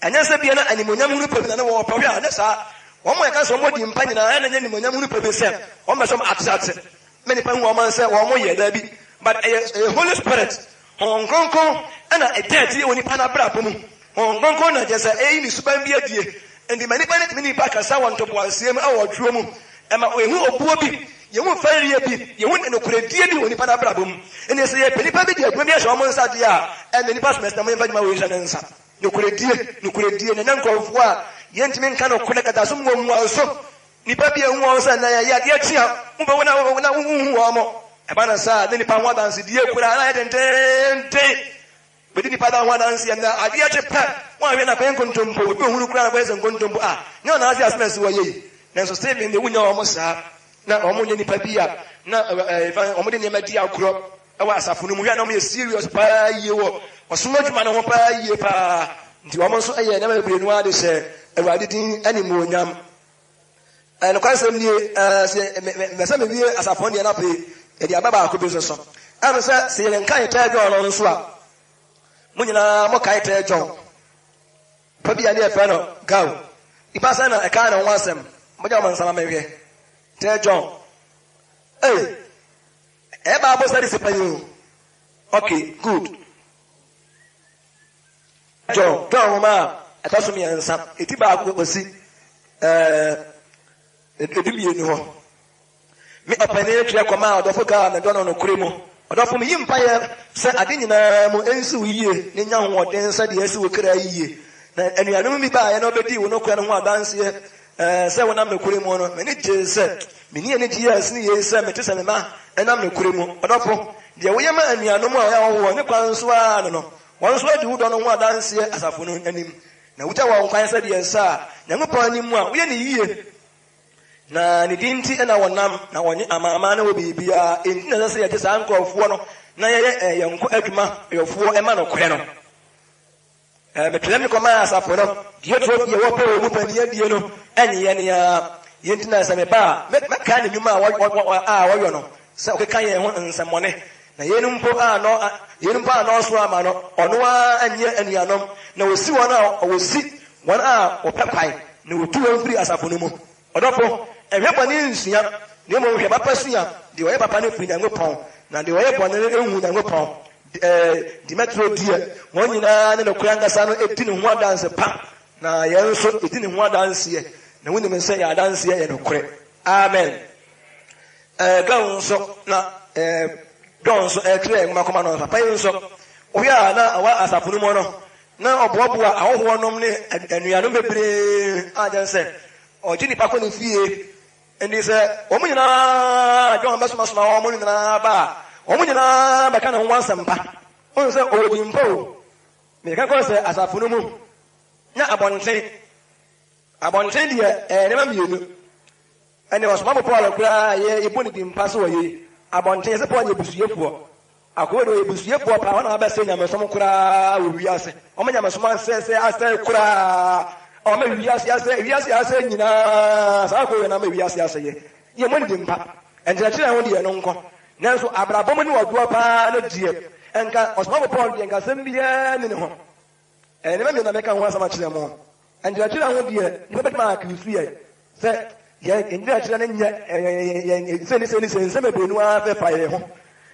Ɛnyɛ sɛ ebia na animuonyam hunu pɛ bi na na wɔpɛ. Wohwɛ a, ɛnyɛ saa. Wɔn a yɛka sɛ wɔn di mpa nyinaa, ɛna ɛnyɛ animuonyam hunu pɛ bi sɛ wɔn pɛ sɛ wɔn ateate ma nnipa hu wɔn sɛ wɔn yɛ. Daabi. But ɛyɛ ɛyɛ Holy Spirit Honhom Kronkron na ɛda adi wɔ nipa n'abrabɔ mu. Honhom Kronkron na kyerɛ sɛ ɛyi ne suban bi adie. Enti ma nipa no tumi ne nipa kasa wɔ ntoboaseɛ mu wɔ ɔdwoɔ mu. Ɛma yɛhu obuo bi, yɛhu fɛreɛ bi, yɛhu nokorɛdie bi wɔ nipa n'abrabɔ mu. Enti sɛ yɛpɛ nipa bi de adwuma bi ahyɛ wɔn nsa deɛ a, ɛnna nipa som ɛsɛ na yɛmfa adwuma wei nhyɛ ne nsa. Nokorɛdie, nokorɛdie, na ɛnyɛ nkurɔfoɔ a yɛntumi nka nokorɛ kata so muamuaso. Nnipa bi ahu wɔn sɛ nnɛ yɛyɛ adeɛ kye a, wobɛhu na na wonhu wɔn. Ɛba no saa a, na nnipa ho adansedie koraa na ayɛ dendeenden. Bɛdi nnipa da ho adanseɛ nnɛ, adeɛ kye pɛ, woanhwɛ na akɔyɛ nkontompo. Obi bɛhunu koraa na akɔyɛ sɛ nkontompo. Ah, nyɛ wɔn ase asɛm a ɛsi hɔ yɛ yi. Nanso Stephen deɛ, wonnya wɔn saa. Na wɔn nyɛ nnipa bi a na wɔde nneɛma di agorɔ wɔ asafo no mu. Hwɛ, na wɔyɛ serious paa yie wɔ ɔsom adwuma no ho paa yie paa. Nti wɔn nso yɛ nneɛma bebree no ara de hyɛ Awurade din animuonyam. Nokwasɛm nie, sɛ mepɛ sɛ mewie asafo no deɛ na afei yɛde aba baako bi nso so. Ɛne sɛ, sɛ yɛnkae Third John no nso a, mo nyinaa mokae Third John. Pa bi a ne yɛfrɛ no Gao. Nipa sɛn na ɛkaa ne ho asɛm? Mogya mo nsa ma menhwɛ. Third John. Ei, ɛyɛ Bible studies panyin o. Okay, good. John, John nwoma a ɛtɔ so mmiɛnsa, eti baako kɔsi ɛɛ edumienu hɔ. Me ɔpanin twerɛ kɔmaa ɔdɔfo gaa medɔ no nokorɛ mu. Ɔdɔfo, meyi mpaeɛ sɛ ade nyinaa mu ɛnsi wo yie na nya ahoɔden sɛdeɛ asi wo kra yie. Na anuanom bi baeɛ na wɔbɛdii wo nokorɛ no ho adanseɛ ɛɛ sɛ wonam nokorɛ mu no. M'ani gyee sɛ menni anigyeɛ a ɛsene yei sɛ mete sɛ me mma nam nokorɛ mu. Ɔdɔfo, deɛ woyɛ ma anuanom a wɔyɛ ahɔhoɔ ne kwan so ara ne no. Wɔn nso adi wo dɔ no ho adanseɛ asafo no anim, na wogya wɔn kwan sɛdeɛ ɛsɛ a Nyankopɔn anim a woyɛ no yie. Na ne din nti na wɔnam, na wɔnye amanaman no wɔ biribiara. Enti na ɛsɛ sɛ yɛgye saa nkurɔfoɔ no na yɛyɛ yɛn nko adwuma yɔfoɔ ma nokorɛ no. Metwerɛ me kɔmaa asafo no, Diotrefo a wɔpɛ wɔn mu panin adie no nye yɛn ara. Yei nti na sɛ meba a, mɛkae ne nnwuma a ɔyɔ no, sɛ ɔkeka yɛn ho nsɛmmɔne, na yeinom mpo annɔ, yeinom mpo annɔɔso amma no, ɔno ara anyɛ anuanom, na ɔsi wɔn a wɔsi wɔn a wɔpɛ kwan, na ɔtu wɔn firi asafo no mu. Ɔdɔfo, nhwɛ bɔne nsua, na mmom hwɛ papa sua, deɛ ɔyɛ papa no firi Nyankopɔn. Na deɛ ɔyɛ bɔne no nhu Nyankopɔn. Ɛɛ, Demetrio deɛ, wɔn nyinaa ne nokorɛ ankasa no di ne ho adanse pa, na yɛn nso yɛdi ne ho adanseɛ, na wonim sɛ yɛn adanseɛ yɛ nokorɛ. Amen. Ɛɛ, Gaw nso, na ɛɛ, Dɔn nso ɛretwerɛ nwoma kɔma no. Papa yi nso, wohwɛ a na ɔwɔ asafo no mu no, na ɔboaboa ahɔhoɔ nom ne anuanom bebree a kyerɛ sɛ ɔgye nnipa kɔ ne fie. Enti sɛ wɔn nyinaa, John bɛsomasoma wɔn nyinaa ba a, wɔn nyinaa bɛka ne ho asɛmpa. Wohu sɛ ɔwɔ din pa o. Meka kɔ sɛ asafo no mu na abɔnten. Abɔnten deɛ ɛyɛ nneɛma mmienu. Ɛne ɔsomafo Paul koraa yɛ yɛbɔ ne din pa so wɔ yei. Abɔnten yɛsɛ Paul yɛ busuyefoɔ. Akoa de ɔyɛ busuyefoɔ paa, wɔn na wɔabɛsɛe nyamesom koraa wɔ wiase. Wɔn nyamesom asɛesɛe asɛe koraa. Wɔn wiase asɛe, wiase asɛe nyinaa. Saa akoa yi na ama wiase asɛeɛ. Yɛ mmɔ ne din pa. Nkyerɛkyerɛ ho deɛ ɛno nko. Nanso abrabɔ mu ne ɔdoɔ paa no deɛ, nka ɔsomafo Paul deɛ nka asɛm biara nni ne ho. Ɛyɛ nneɛma mmienu na meka ho asɛm akyerɛ mo. Nkyerɛkyerɛ ho deɛ, nnipa bɛtumi accuse yɛn sɛ yɛn nkyerɛkyerɛ no nyɛ yɛn sei ne sei ne sei, nsɛm bebree no ara fɛ fa yɛn ho.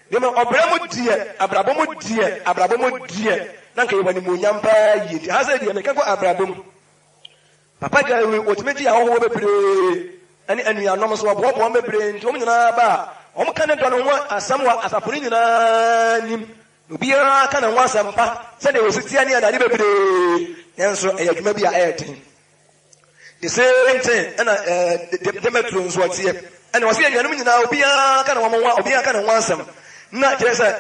Na mmom ɔbrɛ mu deɛ, abrabɔ mu deɛ, abrabɔ mu deɛ, na nka yɛwɔ animuonyam paa yie. Nti ha sɛ deɛ meka kɔ abrabɔ mu. Papa gyae wei, wɔtumi gye ahɔhoɔ bebree ne anuanom nso, wɔboaboa wɔn bebree nti wɔn nyinaa ba a, wɔka ne dɔ no ho asɛm wɔ asafo no nyinaa anim. Na obiara ka ne ho asɛm pa sɛdeɛ wɔsi teɛ ne adade bebree, nanso ɛyɛ adwuma bi a ɛyɛ den. The same thing ɛna ɛɛ Demetrio nso ɔteɛ. Ɛna ɔsi anuanom nyinaa obiara ka ne ho obiara ka ne ho asɛm. Na kyerɛ sɛ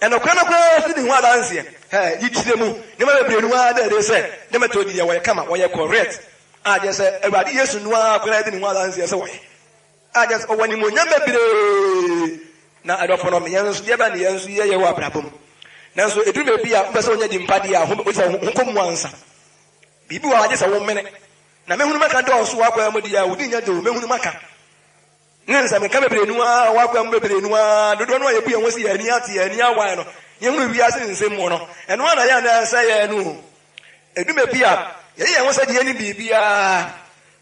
ɛnɔkorɛ no koraa si ne ho adanseɛ. Hɛ yi kyerɛ mu nneɛma bebree no ara dɛ de sɛ Demetrio deɛ wɔyɛ kama wɔyɛ correct. A kyerɛ sɛ Awurade Yesu no ara koraa di ne ho adanseɛ sɛ wɔyɛ. A kyerɛ sɛ ɔwɔ animuonyam bebree. Na adɔfo nom, yɛn nso, deɛ bɛn na yɛn nso yɛyɛ wɔ abrabɔ mu? Nanso ɛduru baabi a wopɛ sɛ wonya din pa deɛ a, ho, sɛ ho kɔ mu ansa. Biribi wɔ hɔ a gye sɛ womene. Na mɛhunu maka dɔɔso wɔ akwaa mu deɛ a, wo din nyɛ de o, mɛhunu maka. Ne nsɛm nka bebree no ara wɔ akwaa mu bebree no ara, dodoɔ no a yɛbu yɛn ho sɛ yɛn ani ate, yɛn ani awae no, yɛhunu wiase nsɛm mu no, ɛno ara na yɛn a na ɛsɛ yɛn no o. Ɛdu baabi a, yɛyɛ yɛn ho sɛ deɛ yɛnnim biribiara.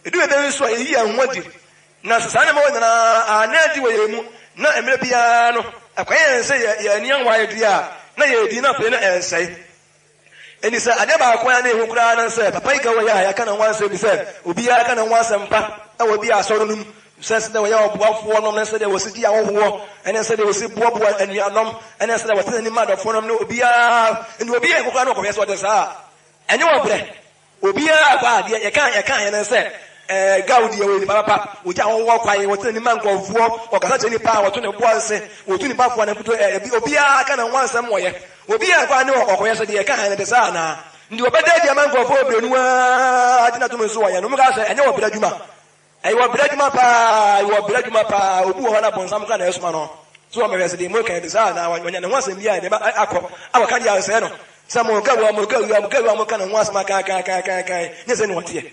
Ɛdu baabi nso a, yɛyi yɛn ho adi. Na sɛ saa nneɛma wɔ nyinaa anna adi wɔ yɛn mu, na mmerɛ biara no, ɛkɔyɛ yɛn sɛ yɛn ani anwae deɛ a, na yɛredi na afei na ɛresɛe. Enti sɛ adeɛ baako a na ɛhu koraa ne sɛ, papa yi ka wɔ yɛ a yɛaka ne ho asɛm bi sɛ obiara ka ne ho asɛm pa wɔ bi asɔre no mu, sɛ sɛdeɛ wɔyɛ ɔboafoɔ nom ne sɛdeɛ wɔsi gye ahɔhoɔ ne sɛdeɛ wɔsi boaboa anuanom ne sɛdeɛ wɔte n'anim ma adɔfoɔ nom ne obiara. Enti obiara ɛkɔ koraa na ɔkɔhwɛ sɛ ɔte saa a, ɛnyɛ wɔ brɛ. Obiara kɔ a, deɛ yɛka yɛka yɛ ne sɛ, ɛɛ Gao deɛ ɔyɛ nipa papa, ɔgya ahɔhoɔ kwan, ɔte n'anim ma nkurɔfoɔ, ɔkasa kyerɛ nipa a ɔto ne bo ase, ɔtu nipa fo anaa mfutuo, ɛɛ obiara ka ne ho asɛm wɔyɛ. Obiara kɔ a ne ɔkɔyɛ sɛ deɛ yɛka yɛ no te saa anaa? Nti ɔbɛda adi ama nkurɔfoɔ bebree no ara agye no atom nso wɔyɛ no. Wɔka sɛ ɛnyɛ ɔbrɛ adwuma. Ɛyɛ ɔbrɛ adwuma paa, ɛyɛ ɔbrɛ adwuma paa. Obi wɔ hɔ na bonsam koraa na ɛsoma no. So wɔmɛhwɛ sɛ deɛ moka yi te saa anaa? Wanya ne ho asɛm bi a ɛde ba akɔ akɔka deɛ ansɛe no. Sɛ moka wei a, moka wei a, moka wei a, moka ne ho asɛm akaakaakaakae, nyɛ sɛ nea ɔteɛ.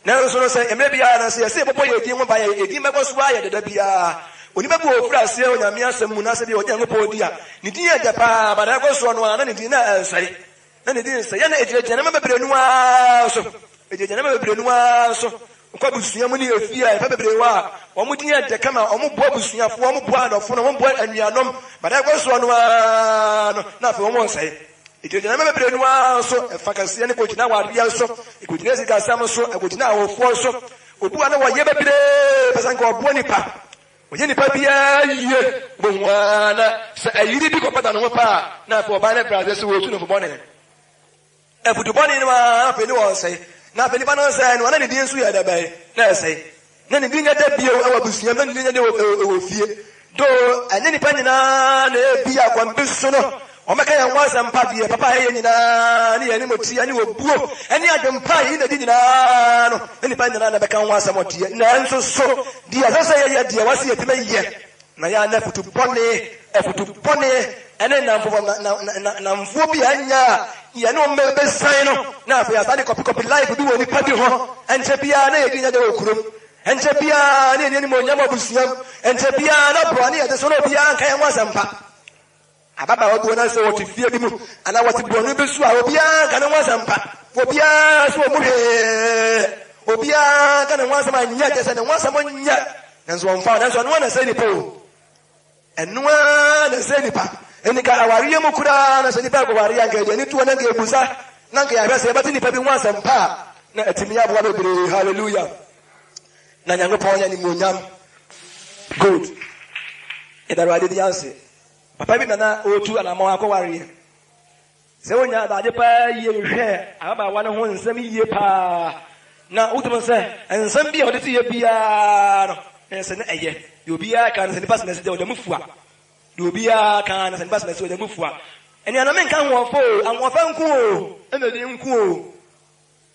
Nanso no sɛ mmerɛ biara no sɛ yɛsɛ yɛbɔbɔ yɛn din ho ban a, yɛn din bɛkɔ so ayɛ dɛ da biara. Onipa bi wɔ hɔ ɔfiri aseɛ Onyame asɛm mu na sɛ deɛ ɔgye Nyankopɔn di a, ne din yɛ dɛ paa, but ɛkɔ soɔ no ara na ne din no ɛnsɛe. Na ne din nsɛe. Yɛ na ɛgyinagyina nneɛma bebree no ara so. Ɛgyinagyina nneɛma bebree no ara so. Wokɔ abusua mu ne efie a, nnipa bebree wɔ a, wɔn din yɛ dɛ kama, wɔboa abusuafoɔ, wɔboa adɔfo no, wɔboa anuanom, but ɛkɔ soɔ no ara no, na afei wɔn nsɛe. Ɛgyinagyina nneɛma bebree no ara so, ɛfa kɛseɛ no kɔgyina awareɛ so, ɛkɔgyina sikasɛm so, ɛkɔgyina awofoɔ so. Obi wɔ a na wɔyɛ bebree, pɛ sɛ nka ɔboa nipa. Ɔyɛ nipa biara yie, wobɛhu ara na sɛ ayiri bi kɔpata ne ho pɛ a, na afei ɔbaa no brɛ aseɛ sɛ wɔretu no fo bɔne. Afutu bɔne no ara afei ne wɔresɛe. Na afei nipa no nsɛe no, na ne din nso yɛ dɛ bɛn? Na ɛsɛe. Na ne din nyɛ dɛ bio wɔ abusua mu, na ne din nyɛ dɛ wɔ fie. Though ɛnyɛ nipa nyinaa na ebia kwan bi so no wɔbɛka yɛn ho asɛm pa deɛ, papa a yɛyɛ nyinaa ne yɛn animtia ne obuo ne adwempa a yɛyi no adi nyinaa no, ne nipa nyinaa na ɛbɛka ho asɛm ɔdeɛ. Nanso so deɛ ɛsɛ sɛ yɛyɛ deɛ wɔse yɛtumi yɛ na yɛn ana afutu bɔne, afutu bɔne ne nnamfo nnamfoɔ bi a ɛnyɛ a yɛne wɔn bɛsan no, na afei asan de kɔpekɔpe life bi wɔ nipa bi ho, ɛnkyɛ biara na yɛdi nyɛ wɔ kurom. Ɛnkyɛ biara na yɛnni animuonyam wɔ abusua mu. Ɛnkyɛ biara na borɔne a yɛte so no obiara nka yɛn ho asɛmpa. Ababaawa bi wɔ na sɛ wɔte fie bi mu anaa wɔte borɔno bi so a obiara nka ne ho asɛmpa. Obiara so ɔmu hwee. Obiara nka ne ho asɛm anyɛ kyɛ sɛ ne ho asɛm nyɛ. Nanso wɔmfa nanso ɔno na ɛsɛ nipa o. Ɛno ara na ɛsɛ nipa. Ɛnni ka awareɛ mu koraa na sɛ nipa rekɔware a, nka yɛde ani to hɔ na nka yɛbusa na nka yɛahwɛ sɛ yɛbɛte nipa bi ho asɛm pa a, na atumi aboa bebree. Hallelujah. Na Nyankopɔn yɛ animuonyam. Good. Yɛda Awurade din ase. Papa bi na na ɔretu anammɔn akɔwareɛ. Sɛ wonya adagye paa yie hwehwɛ ababaawa no ho nsɛm yie paa na wotumi sɛ nsɛm bi a ɔde te yɛ biara no na sɛ na ɛyɛ deɛ obiara ka no sɛ nipa sɛmɛsi deɛ ɔda mu fua deɛ obiara ka no sɛ nipa sɛmɛsi ɔda mu fua ɛnea na menka ahoɔfɛ o ahoɔfɛ nko o ɛna ɛdi nko o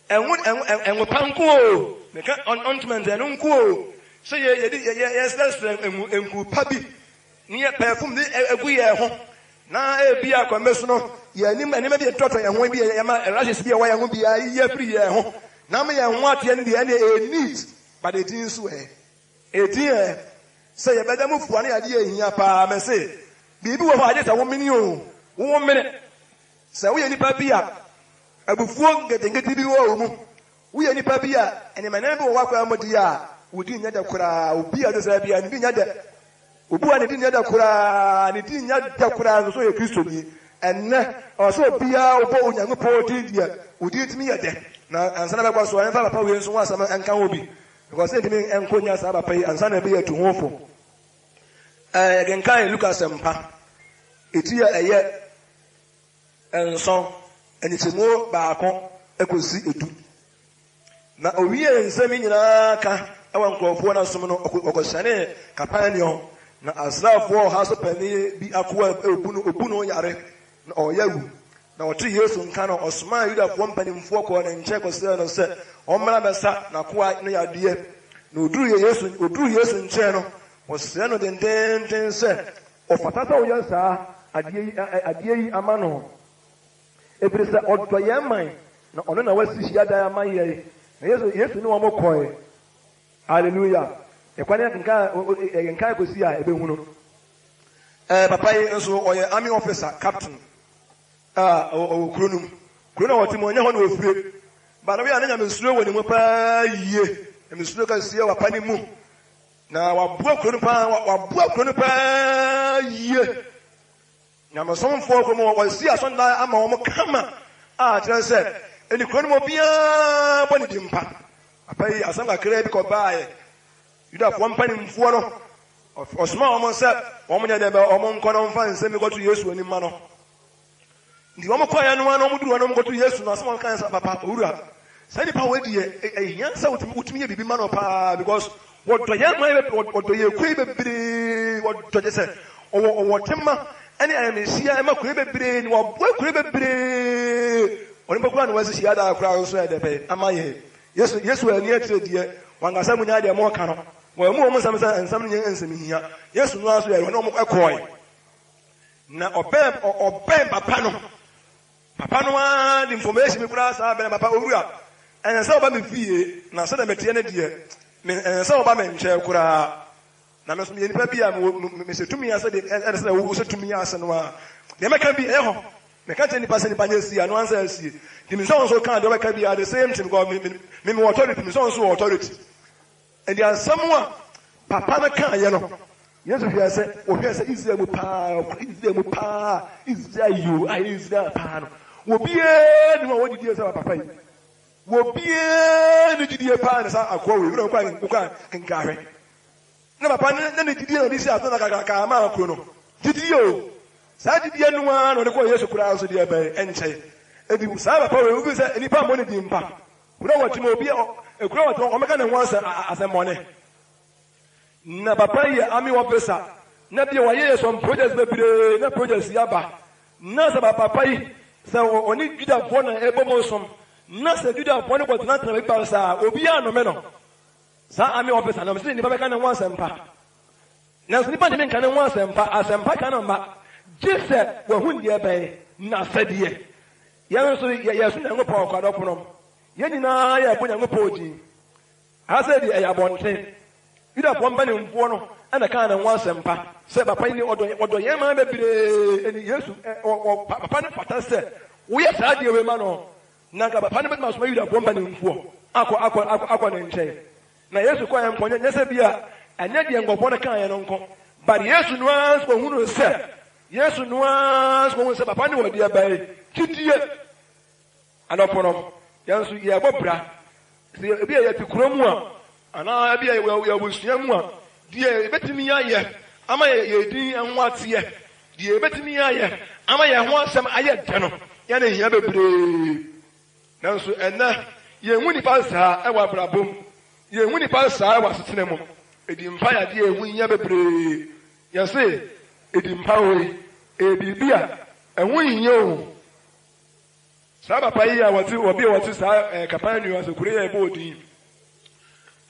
Ɛnwo ɛnwo ɛnwo pa nko o, meka ointment ɛno nko o, sɛ yɛ yɛde yɛ yɛ yɛsrɛsrɛ ngu nku pa bi ne yɛ perfume de egu yɛn ho na ebi a kwan so no yɛn anim nneɛma bi ɛtɔtɔ yɛn ho bi yɛma rashes bi a ɛwɔ yɛn ho bi ayiyi afiri yɛn ho na ama yɛn ho ateɛ no deɛ ɛne ɛyɛ neat but edin nso ɛ edin ɛ sɛ yɛbɛda mu fua ne adeɛ ehia paa mɛse biribi wɔ hɔ a agye sɛ wo mene o wo mene Sɛ woyɛ nipa bi a abufuo nketenkete bi wɔ wo mu, woyɛ nipa bi a nneɛma bi wɔ w'akwan mu deɛ a, wo din nyɛ dɛ koraa. Obi a ɔte saa biara, ne din nyɛ dɛ. Obi a ne din nyɛ dɛ koraa, ne din nyɛ dɛ koraa nso so ɔyɛ Kristoni. Ɛnnɛ, ɛwɔ sɛ obiara wobɔ Onyankopɔn din deɛ, wo din tumi yɛ dɛ. Na ansa na bɛkɔ so a, yɛmfa papa wei nso ho asɛm nka ho bi. Because yɛntumi nkɔ nnya saa papa yi ansa na ɛbɛyɛ atu ho fo. Ɛɛ, yɛkenkan Luka asɛmpa, eti a ɛyɛ nson, nkyekyɛmu baako kɔsi du. Na owiee nsɛm yi nyinaa ka wɔ nkurɔfoɔ no asom no, ɔkɔhyɛnee Kapernaum. Na asraafoɔ ɔha so panin bi akoa rebu no, ɔbu no yare, na ɔreyɛ awu. Na ɔtee Yesu nka no, ɔsomaa Yudafoɔ mpanimfoɔ kɔɔ ne nkyɛn kɔsrɛɛ no sɛ ɔmmra mmɛsa n'akoa no yadeɛ. Na ɔduruu Yesu, ɔduruu Yesu nkyɛn no, ɔsrɛɛ no dendeenden sɛ, Ɔfata sɛ woyɛ saa adeɛ yi, adeɛ yi ama no, ɛfiri sɛ ɔdɔ yɛn man, na ɔno na wasi hyiadan ama yɛn. Na Yesu, Yesu ne wɔn kɔe. Hallelujah. Ɛkwan yɛ kenkan, yɛkenkan kɔsi a ɛbɛhunu. Ɛɛ, papa yi nso ɔyɛ army officer, captain a ɔwɔ kuro no mu. Kuro no a ɔte mu, ɔnyɛ hɔ na ɔfire. But ɔyɛ a na nyamesuro wɔ ne mu paa yie. Nyamesuro kɛseɛ wɔ papa no mu. Na waboa kuro no paa, waboa kuro no paa yie. Nyamesomfoɔ kuro mu wɔasi asɔndan ama wɔn kama a kyerɛ sɛ ɛni kuro no mu obiara bɔ ne din pa. Papa yi asɛm kakraa bi kɔbaeɛ. Yudafoɔ mpanimfoɔ no ɔsoma wɔn sɛ wɔn nyɛ dɛ bɛ wɔn nkɔ na wɔmfa nsɛm bi kɔto Yesu anim ma no. Nti wɔn kɔeɛ no ara na wɔn duru hɔ na wɔn kɔto Yesu no, asɛm a wɔn kaeɛ sɛ, Papa, Owura, saa nipa wei deɛ, ɛhia sɛ wotumi wotumi yɛ biribi ma no paa because wɔdɔ yɛn man wɔdɔ yɛn kuro yi bebree, wɔdɔ kyɛ sɛ ɔwɔ ɔwɔ tema ɛne ayamhyia ɛma kuro yi bebree na waboa kuro yi bebree. Ɔno mpo koraa na wasi hyiadan koraa nso ɛdɛ bɛn ama yɛn. Yesu Yesu anni akyire deɛ, wankasa mu nyaa deɛ wɔka no. Wɔammu wɔn nsɛm sɛ nsɛm no nyɛ nsɛm hia. Yesu no ara nso yɛ ɔne wɔn kɔɔe. Na ɔbɛn ɔbɛn papa no. Papa no ara de information bi koraa saa bɛn papa owura. Ɛnsɛ sɛ ɔba me fie na sɛdeɛ meteɛ no deɛ me ɛnsɛ sɛ ɔba me nkyɛn koraa. Na me nso meyɛ nipa bi a mewɔ mehyɛ tumi ase de ɛde sɛ wohyɛ tumi ase no a deɛ mɛka bi ɛyɛ hɔ. Meka kyerɛ nipa sɛ nipa nyɛ sie ano ansa asie. Nti me sɛ wɔn nso ka deɛ ɔbɛka biara the same thing because me me mewɔ authority me sɛ wɔn nso wɔ authority. Ɛnde asɛm a papa no kaeɛ no, Yesu hwɛɛ sɛ, ɔhwɛɛ sɛ Israel mu paa, Israel mu paa, Israel yoo, a Israel paa no, obiara ni hɔ a ɔwɔ gyidie sɛ papa yi. Obiara ni gyidie paa ne saa akoa wei, wona wokɔ wokɔ kenkan hwɛ. Na papa no na ne gyidie na ɔde si aso na kakraka ama kuro no. Gyidie o, saa gyidie no ara na ɔde kɔɔ Yesu koraa nso deɛ ɛbɛn ɛnkyɛe. Enti saa papa wei, wofi sɛ nnipa mmɔ ne din mpa. Kuro a wɔte mu, obi a kuro a wɔte mu, wɔbɛka ne ho asɛm asɛmmɔne. Na papa yi yɛ army officer, na bia wayɛ yɛ some projects bebree, na projects yi aba. Na sɛ papa yi, sɛ ɔne Judafoɔ na ɛbɔ mu som, na sɛ Judafoɔ no kɔtenatena baabi basaa a, obiara nnome no. Saa army officer no, ɔsɛ nnipa bɛka ne ho asɛmpa. Nanso nnipa ntumi nka ne ho asɛmpa, asɛmpa ka no mma, gye sɛ wɔahu deɛ ɛbɛn n'asɛdeɛ. Yɛn nso yɛsom Nyankopɔn ɔkwa dɔkonom. Yɛn nyinaa yɛbɔ Nyankopɔn din. Ha sɛ deɛ ɛyɛ abɔnten. Yudafoɔ mpanimfoɔ no na kaa ne ho asɛmpa sɛ papa yi ɔdɔ ɔdɔ yɛn man bebree. Ɛni Yesu ɛ ɔ ɔ papa no fata sɛ woyɛ saa adeɛ wei ma no. Na anka papa no bɛtumi asoma Yudafoɔ mpanimfoɔ akɔ akɔ akɔ akɔ ne nkyɛn. Na Yesu kɔeɛ nko, nyɛ sɛ bi a ɛnyɛ deɛ nkurɔfoɔ no kaeɛ no nko. But Yesu no ara nso kɔhunuu sɛ, Yesu no ara nso kɔhunuu sɛ papa no wɔ deɛ bɛn? Gyidie. Anɔpo no, yɛn nso yɛrebɔ bra. Sɛ ebi a yɛte kuro mu a, anaa ebi a yɛwɔ abusua mu a, deɛ yɛbɛtumi ayɛ ama yɛn din ho ateɛ, deɛ yɛbɛtumi ayɛ ama yɛn ho asɛm ayɛ dɛ no, yɛn na ehia bebree. Nanso ɛnnɛ, yenhu nnipa saa wɔ abrabɔ mu. Yenhu nnipa saa wɔ asetena mu. Edi mpa yɛ adeɛ a ɛho hia bebree. Yɛse edi mpa wei, ɛyɛ biribi a ɛho nhia o. Saa papa yi a wɔte, obi a wɔte saa ɛɛ Capernaum ase kuro yi a ɛbɔ odin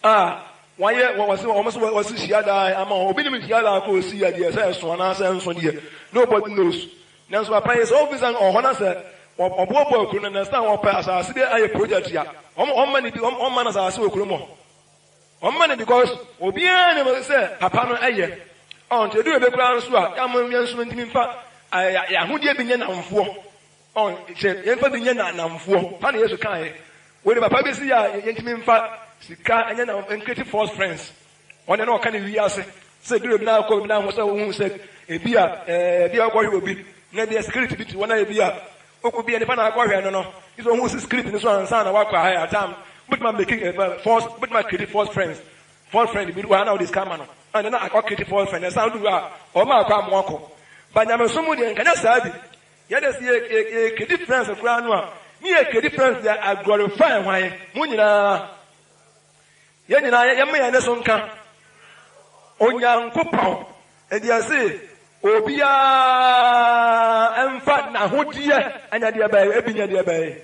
a wɔayɛ wɔse wɔn so wɔse hyiadan ama wɔn. Obi nim hyiadan kɔ osi yɛ deɛ sɛ ɛso anaasɛ ɛnso deɛ nobody knows. Nanso papa yi sɛ ɔbisa no ɔhɔ na sɛ ɔboaboa kuro no next time ɔpɛ asase bi ayɛ project a wɔn wɔn ma no bi wɔn ma no asase wɔ kurom hɔ. Wɔn ma no because obiara nim sɛ papa no ɛyɛ. Ɔn nti edu baabi koraa nso a yɛn yɛn nso ntumi nfa yɛn ahodeɛ bi nyɛ namfoɔ. Ɔn sɛ yɛnfa bi nyɛ nnamfoɔ. Saa na Yesu kaeɛ. Wei de papa bi si a yɛntumi nfa sika nyɛ nam nkreti false friends. Ɔno deɛ na ɔka ne wiase sɛ duru ebi na akɔ ebi na ho sɛ wohu sɛ ebi a ɛɛ ebi a ɔkɔhwɛ obi na ebi a security bi te hɔ na ebi a ɔkɔ bi a nipa na akɔhwɛ no no sɛ ohun sɛ security no so ansa na wakɔ ha atam bɛtuma make eh, false bɛtuma create false friends false friend bi wɔ ha na ɔde sika ama no ɛna na akɔ create false friend ɛsan do a ɔma akɔ amoa kɔ ba nyamesom mu deɛ nkanyɛ saa bi. Yɛde sɛ yɛ yɛ difference koraa no a, ne yɛ difference deɛ a glorify hwan? Mo nyinaa. Yɛn nyinaa yɛma yɛn ne so nka Onyankopɔn. Enti yɛse obiara mfa n'ahodeɛ ɛnyɛ deɛ bɛyɛ, ebi nyɛ deɛ bɛyɛ.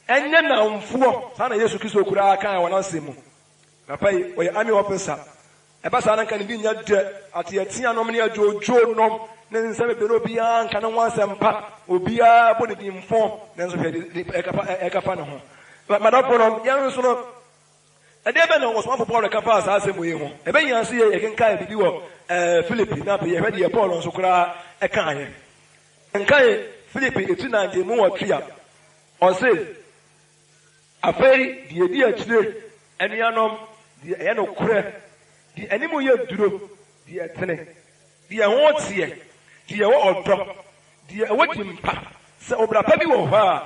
Ɛnyɛ namfoɔ. Saa na Yesu Kristo koraa kaa wɔ n'asɛm mu. Papa yi, ɔyɛ army officer. Ɛba saa na nka ne din nyɛ dɛ, ateatea nom ne adwoodwoo nom ne nsɛm bebree na obiara nka ne ho asɛm pa, obiara bɔ ne din fõ, nanso hwɛ deɛ ɛka fa ne ho. M'adɔfo nom, yɛn nso no, ɛdeɛ bɛn na ɔsomafo Paul ka faa saa asɛm yi ho? Ɛbɛhia sɛ yɛkenkan biribi wɔ Filipi na afei yɛhwɛ deɛ Paul nso koraa kaeɛ. Kenkan Filipi eti 4 mu 8 a, ɔse, Afei deɛ ɛdi akyire, anuanom, deɛ ɛyɛ nokorɛ, deɛ anim yɛ duro, deɛ ɛtene, deɛ ɛho teɛ, deɛ ɛwɔ ɔdɔ, deɛ ɛwɔ din pa, sɛ ɔbra pa bi wɔ hɔ a,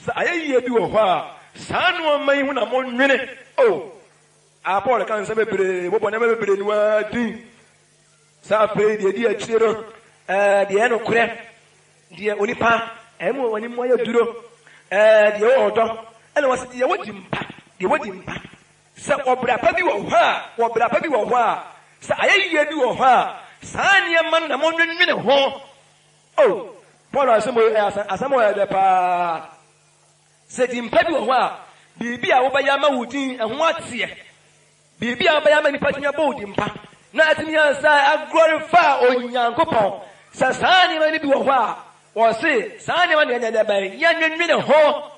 sɛ ayɛyie bi wɔ hɔ a, saa nnoɔma yi ho na monnwene. O, a Paul ka nsɛm bebree, bobɔ nneɛma bebree no ara din. Sɛ afei deɛ ɛdi akyire no, ɛɛ, deɛ ɛyɛ nokorɛ, deɛ onipa ɛmu wɔn anim ayɛ duro, ɛɛ, deɛ ɛwɔ ɔdɔ, ɛna wɔsi deɛ ɛwɔ dimpa, deɛ ɛwɔ dimpa. Sɛ ɔbra pa bi wɔ hɔ a, ɔbra pa bi wɔ hɔ a, sɛ ayɛyie bi wɔ hɔ a, saa nneɛma no na monwenwene ho. O, Paul asɛm yi ɛyɛ asɛm a ɔyɛ dɛ paa. Sɛ dimpa bi wɔ hɔ a, biribi a wobɛyɛ ama wo din ɛho ateɛ. Biribi a wobɛyɛ ama nnipa atumi abɔ wo din pa na atumi asan aglorify Onyankopɔn. Sɛ saa nneɛma no bi wɔ hɔ a, wɔse saa nneɛma no yɛnyɛ dɛ bɛn? Yɛnnwennwene ho.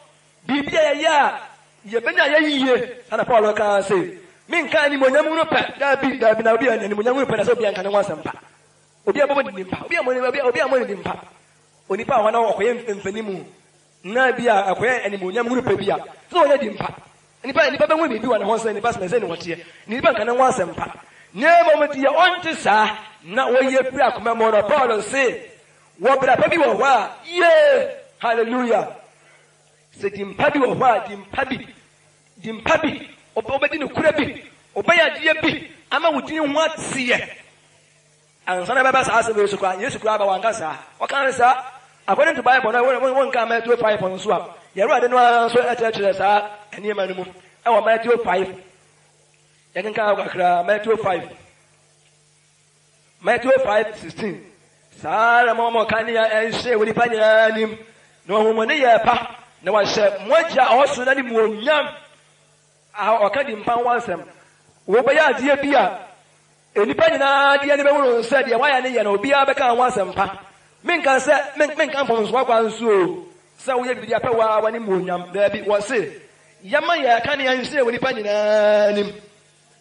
Biribi a yɛyɛ a yɛbɛnya ayɛ yiye. Saa na Paulo kaa se, Menka animuonyam hunu pɛ. Dabi, dabi, na obi a animuonyam hunu pɛ na sɛ obi anka ne ho asɛm pa. Obi a bɔbɔ ne din pa. Obi a obi a ne din pa. Onipa a hɔ na ɔkɔyɛ mfanimu. Na bi a ɛkɔyɛ animuonyam hunu pɛ bi a, sɛ ɔnyɛ din pa. Nnipa, nnipa bɛhu biribi wɔ ne ho sɛ nipa sɛ sɛ ne ɔteɛ. Nnipa nka ne ho asɛm pa. Na mmom deɛ ɔnte saa na ɔyɛ firi akoma mu no, Paul se, wɔ bra pa bi wɔ hɔ a, yee! Hallelujah! Sɛ din pa bi wɔ hɔ a, din pa bi, din pa bi, wobɛdi nokorɛ bi, wobɛyɛ adeɛ bi ama wo din ho ateɛ. Ansa na ɛbɛba saa asɛm yi so koraa, Yesu koraa ba wanka saa. Ɔkaa no saa. According to Bible no, wonkaa Matthew 5 nso a, yɛn Awurade no ara nso kyerɛkyerɛ saa nneɛma no mu wɔ Matthew 5. Yɛkenkan hɔ kakraa, Matthew 5. Matthew 5:16. Saa ara na mo kanea ɛnhyerɛn wɔ nnipa nyinaa anim, na wɔahu mo nneyɛɛ pa, na wɔahyɛ mo Agya a ɔwɔ soro no animuonyam. A ɔka di mpa ho asɛm. Wobɛyɛ adeɛ bi a nnipa nyinaa de ani bɛhunu sɛ deɛ woayɛ no yɛ na obiara bɛka ho asɛm pa. Menka sɛ, menka mfomsoɔ kwan so o, sɛ woyɛ biribi de apɛ wo ara w'animuonyam. Daabi, wɔse, yɛma yɛn kanea nhyerɛn wɔ nnipa nyinaa anim,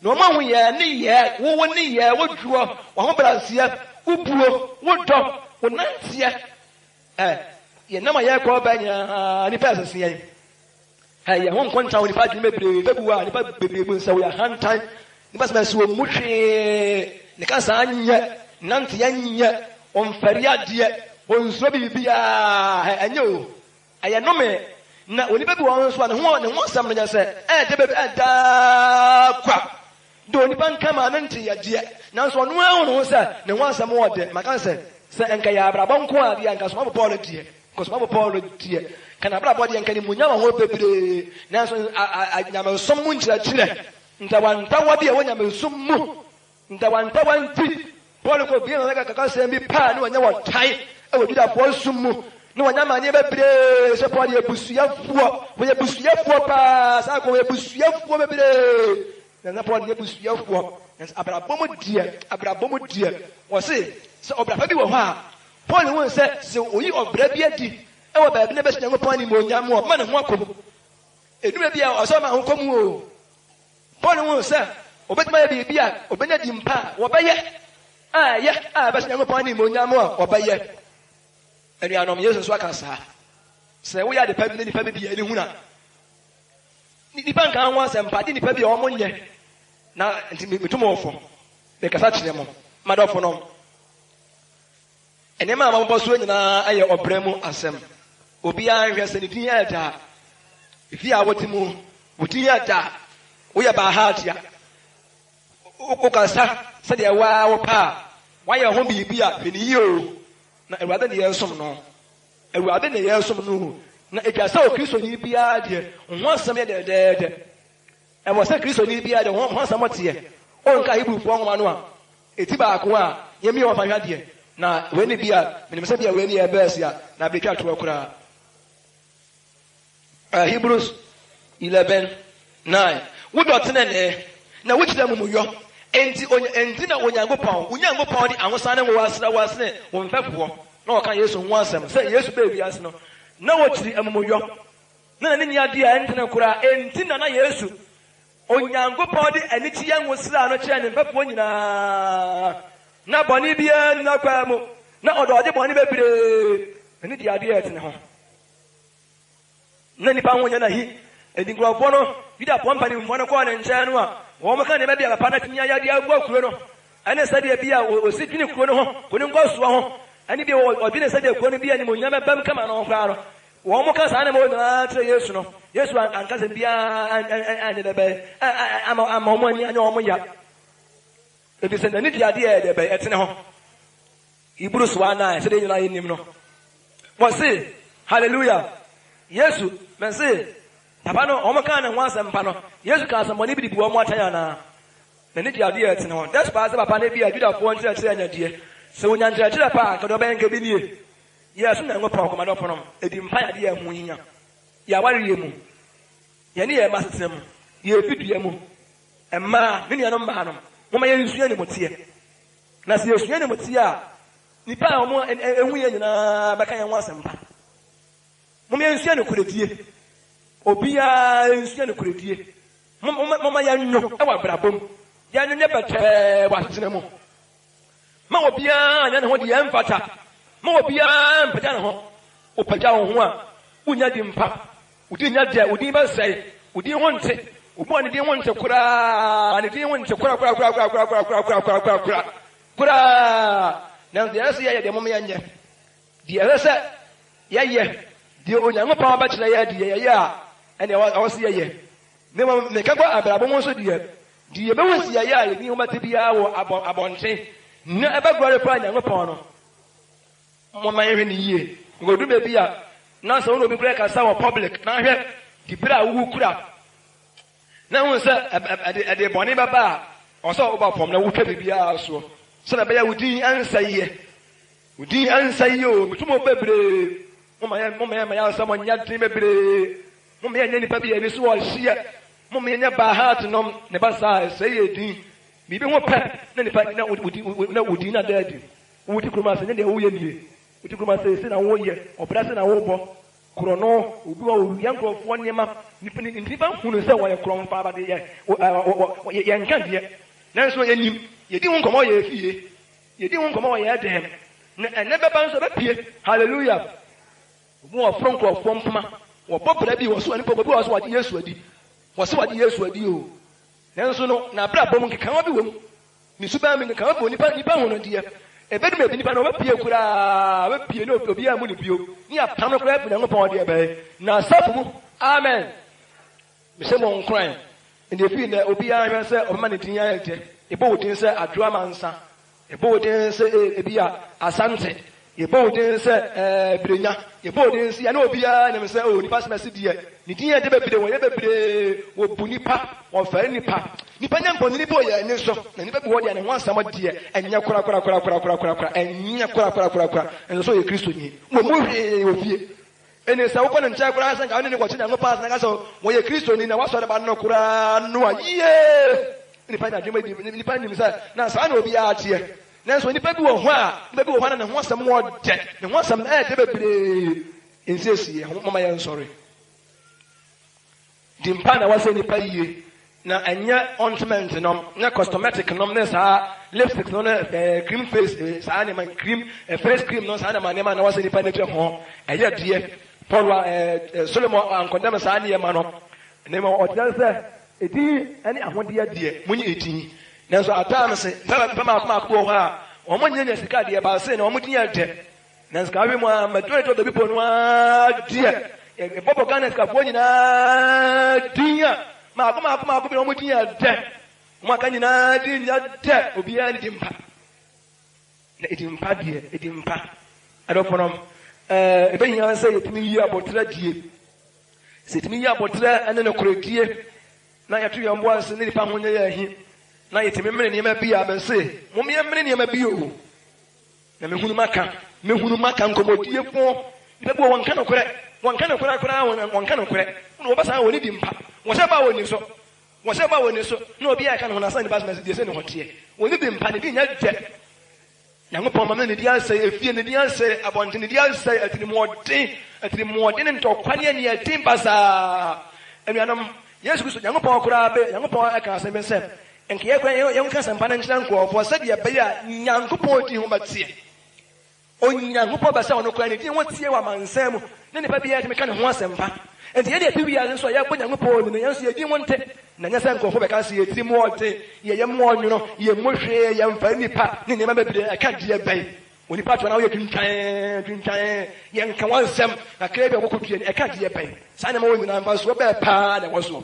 na wɔahu yɛn nneyɛɛ, wo wo nneyɛɛ, wo dwoɔ, w'ahobrɛaseɛ, wo buo, wo dɔ, wo nanteɛ. Ɛ, yɛnam a yɛrekɔ ba nyinaa, nnipa ɛsese yɛn. Ɛ, yɛn ho nkonta wɔ nnipa adwene bebree bɛbu a nnipa bebree bu nsɛ wɔyɛ ahantan. Nnipa sɛ mɛsi wɔn mu hwee, ne ka saa nyɛ. Nanteɛ nyɛ, ɔmfɛre adeɛ, ɔnsuro biribiara, ɛnyɛ o. Ɛyɛ nnome. Na onipa bi wɔ hɔ nso a, ne ho ne ho asɛm no nyɛ sɛ ɛɛdɛ baabi ɛɛdaa kwa. De onipa nka maa no nte yɛ deɛ, nanso ɔno ara hu ne ho sɛ ne ho asɛm wɔ dɛ. Maka sɛ, sɛ nka yɛ abrabɔ nko ara deɛ a, nka Somafo Paulo deɛ, nka Somafo Paulo deɛ, nka n'abrabɔ deɛ, nka animuonyam wɔ ho bebree. Nanso a, a, nyamesom mu nkyerɛkyerɛ, ntawantawa bi a ɛwɔ nyamesom mu, Ntawantawa nti, Paul kɔ bia na ɔka asɛm bi paa na wanya ɔtan wɔ Judafoɔ som mu, na wanya amaneɛ bebree sɛ Paul yɛ busuafoɔ, wɔyɛ busuafoɔ paa, saa kɔ wɔyɛ busuafoɔ bebree, na na Paul nyɛ busuafoɔ, nanso abrabɔ mu deɛ, abrabɔ mu deɛ, wɔse sɛ ɔbra pa bi wɔ hɔ a, Paul hu sɛ sɛ oyi ɔbra bi adi wɔ baabi na ɛbɛhyɛ Nyankopɔn animuonyam a, ɔbɛma ne ho akɔ mu. Ɛduru baabi a ɔsɛ ɔma ho kɔ mu o. Paul hui sɛ obetumi ayɛ biribi a obenya din pa a wɔbɛyɛ a ɛyɛ a ɛbɛhyɛ Nyankopɔn animuonyam a ɔbɛyɛ. Anuanom, Yesu nso aka saa. Sɛ woyɛ ade pa bi na nnipa bi ani hu a, nnipa nka ho asɛmpa, de nnipa bi a wɔn nyɛ. Na nti metu mo fo, mekasa kyerɛ mo, m'adɔfonom. Nneɛma a mabobɔ so nyinaa yɛ ɔbrɛ mu asɛm. Obiara nhwɛ sɛ ne din yɛ dɛ a. Efie a wote mu, wo din yɛ dɛ a, woyɛ baahatia. Wokasa sɛdeɛ wo ara wopɛ a, woayɛ ho biribi a, hwɛ no yie o. Na Awurade na yɛresom no. Awurade na yɛresom no o. Na ɛtwa sɛ Okristoni biara deɛ, wo ho asɛm yɛ dɛdɛɛdɛ. Ɛwɔ sɛ Kristoni biara de ho asɛm teɛ. Wonka Hebrifoɔ nwoma no a, eti baako a, yɛmmie hɔ mfa nhwɛ adeɛ. Na wei ne bi a, menim sɛ bi a wei ne yɛ verse a, na abɛtwa toɔ koraa. Uh, Hebrews 11, 9. Wodɔ tenenee, na wokyiri amumuyɔ. Enti, onya, enti na Onyankopɔn, wo Nyankopɔn de ahosan ne ngo asra wo asene wo mfɛfoɔ. Na wɔka Yesu ho asɛm sɛ Yesu bɛɛ wiase no, na wɔkyiri amumuyɔ. Na n'ani nnye ade a ɛntene koraa. Enti na na Yesu, Onyankopɔn de anigyeɛ ngo sraa no kyerɛɛ ne mfɛfoɔ nyinaa. Na bɔne biara nni n'akwaa mu, na ɔdɔ ɔgye bɔne bebree. N'ani gye adeɛ a ɛtene ho. Na nnipa ho nyɛ no ahi. Enti nkurɔfoɔ no, Yudafoɔ mpanimfoɔ no kɔɔ ne nkyɛn no a, wɔka nneɛma bi a papa no atumi ayɛ de aboa kuro no, ɛne sɛdeɛ bi a ɔsi dwene kuro no ho, kuro no nkɔsoɔ ho, ɛne bi a ɔdwene sɛdeɛ kuro no bi animuonyam bɛbam kama no ho koraa no. Wɔkaa saa nneɛma wei nyinaa kyerɛɛ Yesu no, Yesu anka asɛm biara anyɛ dɛ bɛn amma amma wɔn ani anyɛ wɔn ya, efisɛ n'ani gye adeɛ a ɛyɛ dɛ bɛn ɛtene ho. Hebrews 1:9, sɛdeɛ yɛn nyinaa yɛnim no, wɔse, Hallelujah! Yesu, mese, papa no, wɔn kaa ne ho asɛmpa no, Yesu kaa asɛmmɔne bi de bu wɔn atɛn anaa? N'ani gye adeɛ a ɛtene ho. Despite sɛ papa no bi a Judafoɔ nkyerɛkyerɛ anya deɛ, sɛ wɔnya nkyerɛkyerɛ pa a, anka deɛ ɔbɛyɛ nka bi nie. Yɛ so Nyankopɔn koma dɔfo no di mpae ade a ɛho hia, yɛ awareɛ mu, yɛne yɛn mma asetena mu, yɛ fidua mu. Mmaa, me nuanom mmaa nom, momma yɛnsua animteɛ. Na sɛ yɛsua animteɛ a, nnipa a wɔn ɛhu yɛn nyinaa bɛka yɛn ho asɛmpa. Momma yɛnsua nokorɛdie. Obiara nsua nokorɛdie. Momma yɛnwo wɔ abrabɔ mu. Yɛnwo nyɛ bɛtɛɛ wɔ asetena mu. Ma obiara nyɛ ne ho deɛ ɛmfata. Ma obiara mpagya ne ho. Wopagya wo ho a, wunnya din pa. Wo din nyɛ dɛ, wo din bɛsɛe. Wo din ho nte. Obi a ne din ho nte koraa, ne din ho nte korakorakorakorakorakorakorakorakorakora koraa. Nanso deɛ ɛsɛ sɛ yɛyɛ deɛ, momma yɛnyɛ. Deɛ ɛsɛ sɛ yɛyɛ, deɛ Onyankopɔn bɛkyerɛ yɛn deɛ yɛyɛ a, ɛnna ɛwɔ sɛ yɛyɛ. Na mmom meka kɔ abrabɔ mu nso deɛ, deɛ yɛbɛhu sɛ yɛyɛ a yɛn ho bɛte biara wɔ abɔ abɔnten na ɛbɛ glorify Nyankopɔn no, momma yɛnhwɛ no yie. Nkodu baabi a na sɛ wo ne obi koraa kasa wɔ public na ahwɛ dibere a wowu kura na hu sɛ ɛde ɛde bɔne bɛba a, ɔwɔ sɛ woba fam na wotwa biribiara soɔ sɛdeɛ ɛbɛyɛ wo din ɛnsɛeɛ. Wo din ɛnsɛeɛ o, metu mo bebree. Momma yɛn momma yɛn ma yɛn asɛm nyɛ den bebree. Momma yɛnyɛ nnipa bi a yɛn ani so wɔ hyeɛ. Momma yɛnyɛ Bahat nom ne ba saa a, ɛsɛe yɛn din. Biribi ho pɛ na nipa na wo din na wo din ada adi. Wote kurom ase, nyɛ deɛ woyɛ nie. Wote kurom ase, sei na woyɛ, ɔbra sei na wobɔ. Korɔno, obi wɔ hɔ owia nkurɔfoɔ nneɛma. Nipa nti nipa hunu sɛ wɔyɛ korɔmfo aba de yɛ wɔ yɛnka deɛ. Nanso yɛnim, yɛdi ho nkɔmmɔ wɔ yɛn fie. Yɛdi ho nkɔmmɔ wɔ yɛn dan mu. Na ɛnnɛ bɛba nso ɛbɛpue. Hallelujah. Obi wɔ ɔforo nkurɔfoɔ mpoma. Wɔbɔ bra bi wɔ so nipa obi wɔ so wɔagye Yesu adi. Wɔse wɔagye Yesu adi o. Nanso no n'abrabɔ mu nkekawa bi wɔ mu. Ne suban mu nkekawa bi wɔ nipa nipa ho no deɛ. Ɛbɛdu baabi nipa no ɔbɛpue koraa, ɔbɛpue ne obiara mmu no bio, ne yɛapam no koraa afiri Nyankopɔn deɛ bɛn? N'asafo mu. Amen. Mehyɛ mo nkuran, ɛnna ɛfiri nnɛ obiara nhwɛ sɛ ɔbɛma ne din ayɛ dɛ. Yɛbɔ wo din sɛ Adwoa Amansa, yɛbɔ wo din sɛ ebia Asante, yɛbɔ wo din sɛ Birenya, yɛbɔ wo din sɛ yɛne obiara nim sɛ oh nipa asɛm deɛ ne din yɛ dɛ bebree, wɔyɛ bebree, wɔbu nipa, wɔfɛre nipa. Nipa nya mfonini bi wɔ yɛn ani so, na nipa bi wɔ hɔ deɛ ne ho asɛm deɛ ɛnyɛ korakorakorakorakorakora, ɛnyɛ korakorakorakora, nso sɛ ɔyɛ Kristoni, wɔmmu hwee wɔ fie. Enti sɛ wokɔ ne nkyɛn koraa sɛ nka wo ne no kɔkyɛ Nyankopɔn asɛm na ka sɛ wɔyɛ Kristoni na w'asɔre ba no koraa no a, yie! Nnipa nya adwene bi, nnipa nim sɛ na saa na obiara teɛ. Nanso nnipa bi wɔ hɔ a, nnipa bi wɔ hɔ a na ne ho asɛm wɔ dɛ, ne ho asɛm ɛyɛ dɛ bebree. Nsiesie yɛn ho, momma yɛnsɔre. Di mpa na wasɛ nipa yie na ɛnyɛ ointment nom ne cosmetic nom ne saa lipstick no ne eh, cream face eh, saa nneɛma cream eh, face cream no saa nneɛma nneɛma na wasɛ nipa n'atwa ho ɛyɛ deɛ Paul a eh, eh, Solomon ankɔndɛm saa nneɛma no nneɛma ɔkyerɛ sɛ edin ne ahodeɛ deɛ monyi edin nanso at times mpa mpa maako maako wɔ hɔ a wɔn nyɛ nya sika deɛ baase na wɔn din yɛ dɛ Na sika awe mu a majority of the people no ara deɛ yɛbɔbɔ Ghana sikafoɔ nyinaa din a maako maako maako bi na wɔn din yɛ dɛ wɔn aka nyinaa din nyɛ dɛ obiara ne din mpa na edi mpa deɛ edi mpa adɔfo nom ɛɛ ebɛhia sɛ yɛtumi yi abɔtrɛ die sɛ yɛtumi yi abɔtrɛ ɛne nokorɛdie na yɛto yɛn bo ase ne nipa ho nyɛ yɛn ahi na yɛtumi mene nneɛma bi a bɛse mom yɛmmene nneɛma bi o. Na mehunu maka, mehunu maka nkɔmmɔdiefoɔ, nnipa bi wɔ wɔnka nokorɛ, wɔnka nokorɛ koraa, wɔnka nokorɛ, na wɔba saa wɔn di mpa, wɔhyɛ ba wɔn ni so, wɔhyɛ ba wɔn ni so, na obiara ɛka ne ho na asan nipa asoma deɛ sɛ ne ho teɛ, wɔn di mpa, ne di nyɛ dɛ. Nyankopɔn ma ne di asɛe efie, ne di asɛe abɔnten, ne di asɛe atirimuɔden, atirimuɔden ne ntɔkwa ne aniɛden basaa. Anuanom, Yesu Kristo, Nyankopɔn koraa bɛ, Nyankopɔn ɛka asɛm bi sɛ, Nka yɛkora yɛnka asɛmpa no nkyerɛ nkurɔfoɔ sɛdeɛ ɛbɛyɛ a Nyankopɔn din ho bɛteɛ. Onyankopɔn bɛ sɛ ɔno koraa ne din ho teɛ wɔ amansan mu na nipa biara tumi ka ne ho asɛmpa. Enti yɛn deɛ yɛte wiase nso a yɛbɔ Nyankopɔn din no, yɛn nso yɛn din ho nte. Na ɛnyɛ sɛ nkurɔfoɔ bɛka sɛ yɛn tirim ɔden, yɛn yam ɔnwono, yɛmmu hwee, yɛmfa nnipa ne nneɛma bebree ɛka deɛ bɛn. Onipa to na woyɛ twintwan twintwan, yɛnka w'asɛm kakraa bi a wɔkɔdua no ɛka deɛ bɛn. Saa nneɛma wɔ nyinaa mfasoɔ bɛɛ paa na ɛwɔ soɔ.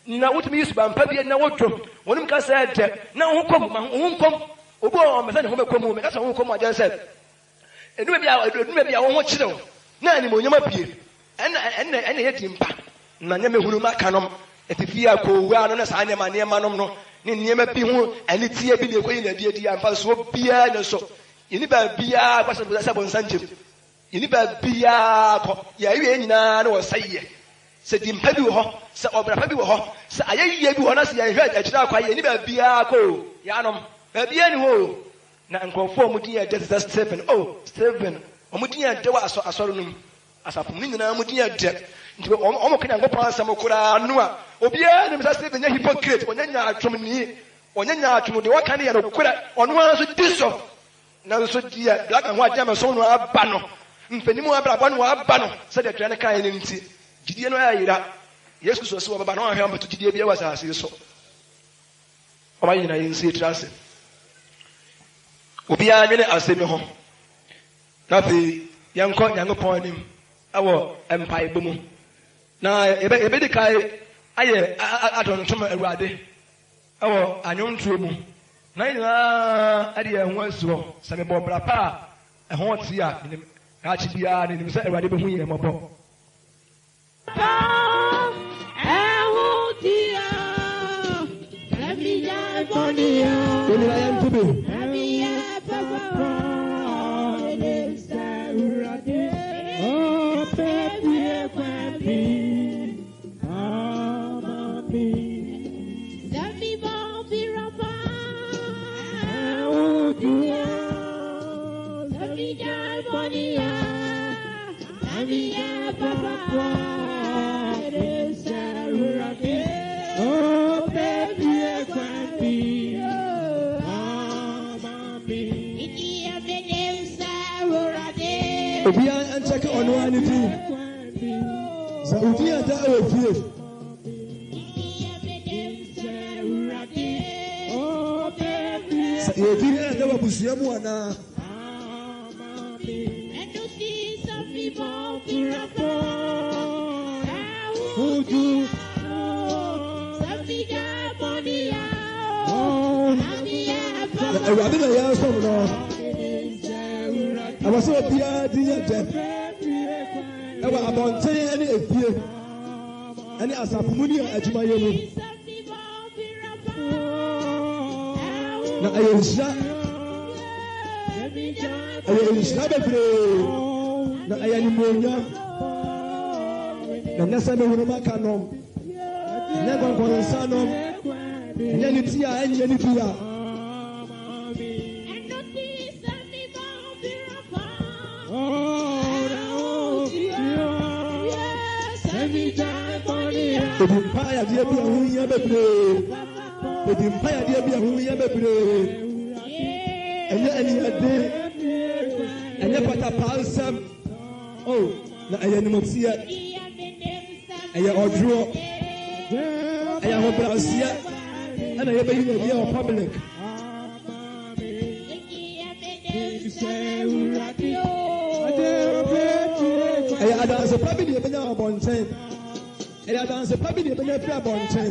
Na wotumi yi suban pa bi adi na wodwo wɔn kasa yɛ dɛ na wo ho kɔ mu ma wo ho nkɔ mu. Obi wɔ hɔ a ɔmpɛ sɛ ne ho bɛkɔ mu. Meka sɛ wo ho kɔ mu a, kyerɛ sɛ ɛdu baabi a ɛdu baabi a wo ho kyere wo na animuonyam apue. Ɛnna ɛnna ɛnna ɛyɛ din pa. Na nyɛ mehunu maka nom atifi a koowaa no ne saa nneɛma nneɛma nom no ne nneɛma bi ho aniteɛ bi na ɛkɔyi no adi adi a mfasoɔ biara nni so. Yɛnni baabiara kɔ sɛ bonsam gyem. Yɛnni baabiara kɔ. Yɛn awieɛ nyinaa ne ɔsɛeɛ. Sɛ din pa bi wɔ hɔ, sɛ ɔbra pa bi wɔ hɔ, sɛ ayɛyie bi wɔ hɔ na sɛ yɛnhwɛ akyire akwan, yɛnni baabiara kɔ o. Yaanom, baabiara nni hɔ o. Na nkurɔfoɔ a wɔn din yɛ dɛ te sɛ Stephen, oh, Stephen, wɔn din yɛ dɛ wɔ asɔ, asɔre no mu, asafo mu no nyinaa wɔn din yɛ dɛ. Nti wɔn, wɔka Nyankopɔn asɛm koraa no a, obiara nim sɛ Stephen nyɛ hypocrite, ɔnyɛ nyaatwomni, ɔnyɛ nyaatwom, deɛ ɔka no yɛ nokorɛ, ɔno ara nso di so. Nanso deɛ black and white nyamesom no aba no, mpanin abrabɔ no aba no, sɛdeɛ twerɛ no kaeɛ no nti, gyidie no ayera. Yesu Kristo se ɔbɛba na wanhwɛ ammɛto gyidie biara wɔ asase yi so. Ɔma yɛn nyinaa yɛnsi yɛn tiri ase. Obiara nwene asɛm yi ho. Na afei yɛnkɔ Nyankopɔn anim wɔ mpaebɔ mu. Na yɛbɛdi kan ayɛ atontom Awurade. Wɔ anwontoɔ mu, na yɛn nyinaa de yɛn ho asi hɔ. Sɛ mebɔ bra pa a ɛho te a, menim daakye biara menim sɛ Awurade bɛhu yɛn mmɔbɔ. Yɛn nyinaa yɛnto bi. Obiara nkyɛke ɔno ara ne din. Sɛ wo din ada wɔ fie. Sɛ yɛ din ada wɔ abusua mu anaa. Na Awurade na yɛresom no. Ɛwɔ sɛ obiara di yɛ dɛ ɛwɔ abɔnten ne efie ɛne asafo mu ne adwumayɛ mu. Na ɛyɛ nhyira, ɛyɛ nhyira bebree, na ɛyɛ animuonyam. Na nyɛ sɛ mehunu maka nom, nyɛ nkɔnkɔnsa nom, nyɛ ne ti a ɛnyɛ ne bi a. Edi mpa yadeɛ bi a ɛho hia bebree. Edi mpa yadeɛ bi a ɛho hia bebree. Ɛnyɛ aniɛden, ɛnyɛ patapaa nsɛm. Oh, na ɛyɛ animteɛ, ɛyɛ ɔdwoɔ, ɛyɛ ahobrɛaseɛ, ɛna yɛbɛyi no adi wɔ public. Ɛyɛ adanse pa bi na yɛbɛnya wɔ abɔnten. Ɛyɛ adanse pa bi na yɛbɛnya firi abɔnten.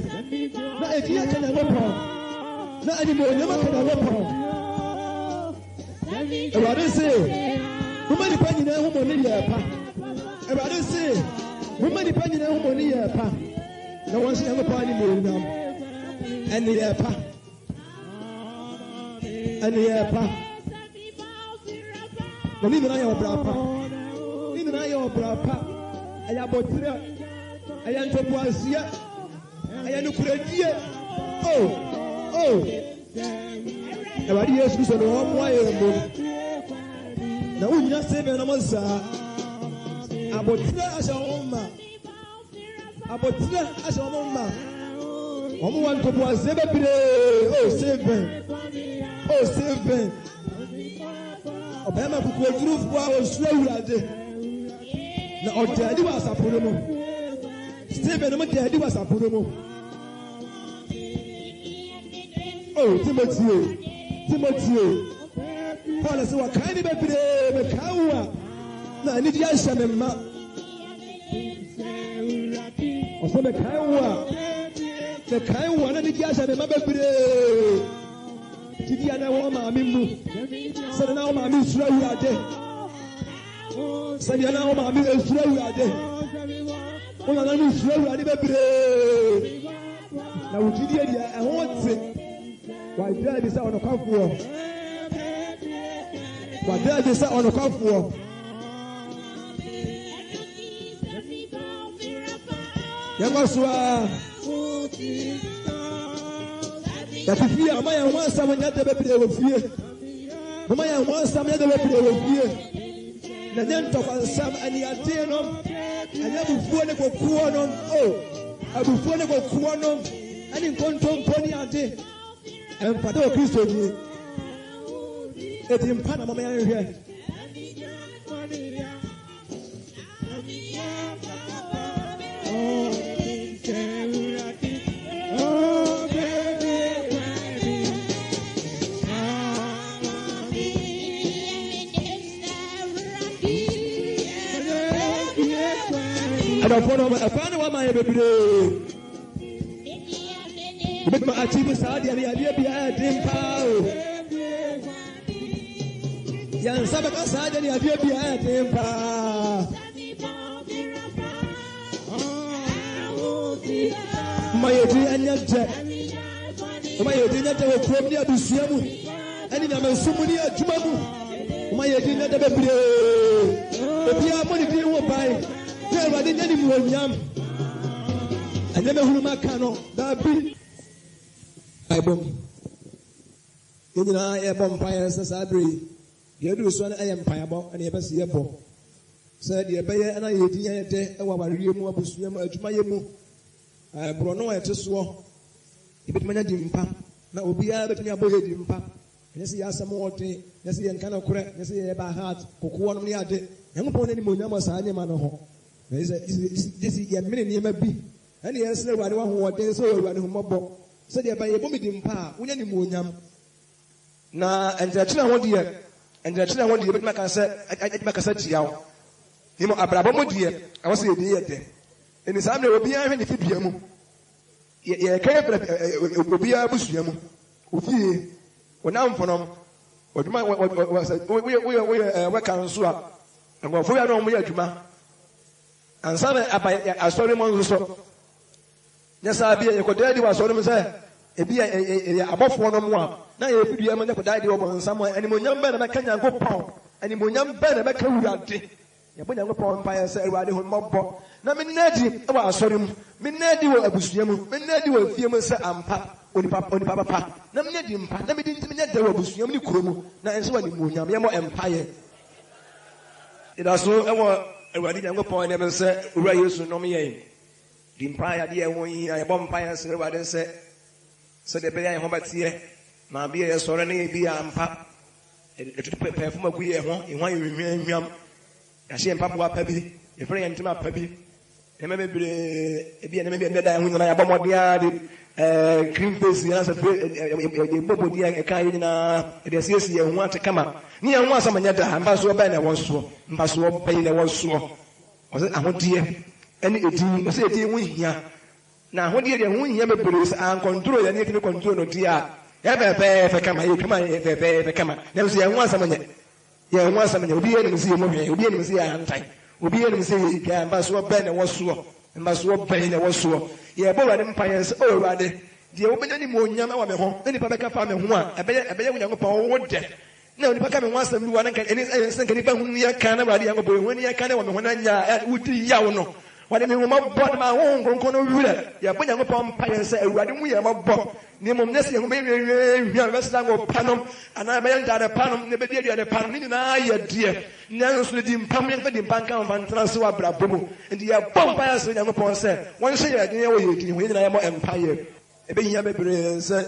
Na ɛdi aka Nyankopɔn. Na animuonyam aka Nyankopɔn. Awurade se, momma nnipa nyinaa hu mo nneyɛɛ pa. Awurade se, momma nnipa nyinaa hu mo nneyɛɛ pa. Na wɔn nhyɛ Nyankopɔn animuonyam. Nneyɛɛ pa. Nneyɛɛ pa. Na ne nyinaa yɛ ɔbra pa. Ne nyinaa yɛ ɔbra pa. Ɛyɛ abɔterɛ. Ɛyɛ ntoboaseɛ. Ɛyɛ nokorɛdie. Oh, oh. Awurade Yesu Kristo na ɔmmoa yɛn mmom. Na wonnyina sɛ na mo saa. Abotire ahyɛ wɔn ma. Abotire ahyɛ wɔn ma. Wɔn wɔ ntoboaseɛ bebree. Oh, Stephen. Oh, Stephen. Ɔbarima kokoɔdurufoɔ a ɔsuro Awurade. Na ɔda adi wɔ asafo no mu. Stephen mo da adi wɔ asafo no mu. Oh, Timoteo, Timoteo. Paul sɛ wɔkae ne bebree, mekae wo a, na anigye ahyɛ me mma. Ɔsɛ mekae wo a, mekae wo a, na anigye ahyɛ me mma bebree. Gyidi a na ɛwɔ maame mu, sɛdeɛ na wo maame suro Awurade, sɛdeɛ na wo maame esuro Awurade, wo nananom suro Awurade bebree. Na wo gyidie deɛ ɛho te. Wada adi sɛ ɔnokwafoɔ. Wada adi sɛ ɔnokwafoɔ. Yɛnkɔ so ara. Yɛte fie a, moma yɛn ho asɛm nyɛ dɛ bebree wɔ fie. Moma yɛn ho asɛm nyɛ dɛ bebree wɔ fie. Na ɛnyɛ ntɔkwansɛm, aniadeɛ nom, ɛnyɛ abufuo ne kokoɔ nom, o, abufuo ne kokoɔ nom, ɛne nkontompo ne ade. Ɛmfata wɔ Kristoni. Eti mpa na moma yɛnhwɛ. Adɔfoɔ no ɛkwan ne wama yɛ bebree. Wobɛtumi achieve saa deɛ no yɛ adeɛ bi a ɛden paa o. Yɛn nsa bɛka saa deɛ no yɛ adeɛ bi a ɛden paa. Ma yɛ din ɛnyɛ dɛ. Ma yɛ din nyɛ dɛ wɔ kurom ne abusua mu ɛne nyamesom mu ne adwuma mu. Ma yɛ din nyɛ dɛ bebree. Obiara mmɔ ne din ho ban na Awurade nyɛ ne muonyam. Ɛnyɛ mɛhunu maka no daabi. Mpaebɔ mu. Yɛn nyinaa yɛbɔ mpaeɛ sɛ saa berɛ yi deɛ aduru soɔ no ɛyɛ mpaebɔ ɛna yɛpɛ sɛ yɛbɔ sɛ deɛ ɛbɛyɛ na yɛn din ayɛ dɛ wɔ awareɛ mu, abusua mu, adwumayɛ mu, borɔno a ɛte soɔ, yɛbɛtumi anya din pa na obiara bɛtumi abɔ yɛ din pa. Ɛnyɛ sɛ yɛn asɛm wɔ den, ɛnyɛ sɛ yɛnka nokorɛ, ɛnyɛ sɛ yɛyɛ by heart, kokoɔ nom ne ade. Nyankopɔn n'animuonyam wɔ saa nneɛma no ho. Na gye sɛ, gye sɛ yɛmene nneɛma bi, ɛne yɛsrɛ Awurade w'ahoɔden sɛ ɔwɔ Awurade hummɔbɔ, sɛdeɛ ɛbɛyɛ yɛbɔ me din pa a, wonya animuonyam. Na nkyerɛkyerɛ ho deɛ, nkyerɛkyerɛ ho deɛ, yɛbɛtumi aka sɛ, ɛtumi akasa tia wo. Na mmom abrabɔ mu deɛ, ɛwɔ sɛ yɛn din yɛ dɛ. Enti saa mmerɛ yi, obiara nhwɛ ne fidua mu. Yɛ, yɛreka yɛ fira, ɛ, ɛ, obiara abusua mu, wo fie, wo nnamfonom, w'adwuma, wɔ, wɔ, wɔ, sɛ woyɛ, woyɛ, woyɛ ɛɛ, wɛka nso a, nkurɔfoɔ yi a na wɔyɛ adwuma ansa na aba asɔre mu nso so. Nyɛ saa bi a yɛkɔda adi wɔ asɔre mu sɛ ebi a yɛyɛ abɔfoɔ no mu a, na yɛyɛ fidua mu na yɛkɔda adi wɔ bɔnsam a, animuonyam bɛn na ɛbɛka Nyankopɔn? Animuonyam bɛn na ɛbɛka Awurade? Yɛbɔ Nyankopɔn mpaeɛ sɛ, Awurade hu me mmɔbɔ na menna adi wɔ asɔre mu, menna adi wɔ abusua mu, menna adi wɔ efie mu sɛ ampa onipa onipa papa, na menya din pa, na me din ntumi nyɛ dɛ wɔ abusua mu ne kuro mu, na ɛnhyɛ wo animuonyam. Yɛmmɔ mpaeɛ. Yɛda so wɔ Awurade Nyankopɔn anim sɛ Owura Yesu nnom yɛn. Di mpaeɛ adeɛ a ɛho hia. Yɛbɔ mpaeɛ srɛ Awurade sɛ sɛdeɛ ɛbɛyɛ a yɛn ho bɛteɛ na adeɛ a yɛsɔre no yɛ bi a ampa yɛtutu pɛɛfum agu yɛn ho, yɛn ho ayɛ hwamhwam, yɛahyɛ yɛn mpaboa pa bi, yɛfrɛ yɛn ntoma pa bi, nneɛma bebree, ebi a nneɛma bi a ɛda yɛn ho nyinaa yɛabɔ mmɔden ara de ɛɛ cream face anaasɛ yɛde bɔ bɔdi a ɛka yɛn nyinaa yɛde asiesie yɛn ho ate kama ne yɛn ho asɛm nyɛ daa. Mfasoɔ bɛn na ɛwɔ soɔ? Mfasoɔ bɛn na ɛwɔ soɔ? Ɔsɛ ahodeɛ ne edin. Ɔsɛ edin ho hia. Na ahodeɛ deɛ ho hia bebree. Sɛ ankɔntoro yɛn ne yɛtumi kɔntoro no deɛ a, yɛ fɛfɛɛfɛ kama, yɛtwam a yɛ fɛfɛɛfɛ kama. Nanso yɛn ho asɛm nyɛ. Yɛn ho asɛm nyɛ. Obiara nim sɛ yɛn mu hwee. Obiara nim sɛ yɛ ahantan. Obiara nim sɛ yɛ dwa. Mfasoɔ bɛn na ɛwɔ soɔ? Mfasoɔ bɛn na ɛwɔ soɔ? Yɛbɔ Awurade mpaeɛ sɛ, O Awurade, deɛ wobɛnya animuonyam wɔ me ho na nnipa bɛka fa me ho a, ɛbɛyɛ ɛbɛyɛ wo Nyankopɔn wo dɛ. Na onipa ka me ho asɛm bi wɔ na nka ɛne ɛyɛ sɛ nka nipa hunu yɛ kan na Awurade Nyankopɔn ehu ani yɛ kan wɔ me ho na nya a wodi yaw no. Wɔde me mmɔbɔ na ma Honhom Kronkron no werɛ. Yɛbɔ Nyankopɔn mpaeɛ sɛ Awurade hu yɛn mmɔbɔ na mmom nyɛ sɛ yɛn ho bɛyɛ hwiahwiahwia, yɛbɛsra ngo pa nom anaa yɛbɛyɛ ntaade pa nom na yɛbɛdi aduane pa nom, ne nyinaa yɛ deɛ, nanso no din pa mu, yɛmfa din pa nka ho mfa ntena ase wɔ abrabɔ mu. Enti yɛbɔ mpaeɛ srɛ Nyankopɔn sɛ wɔnhyɛ yɛn den wɔ yɛn din ho. Yɛn nyinaa yɛmmɔ mpaeɛ. Ɛbɛhia bebree sɛ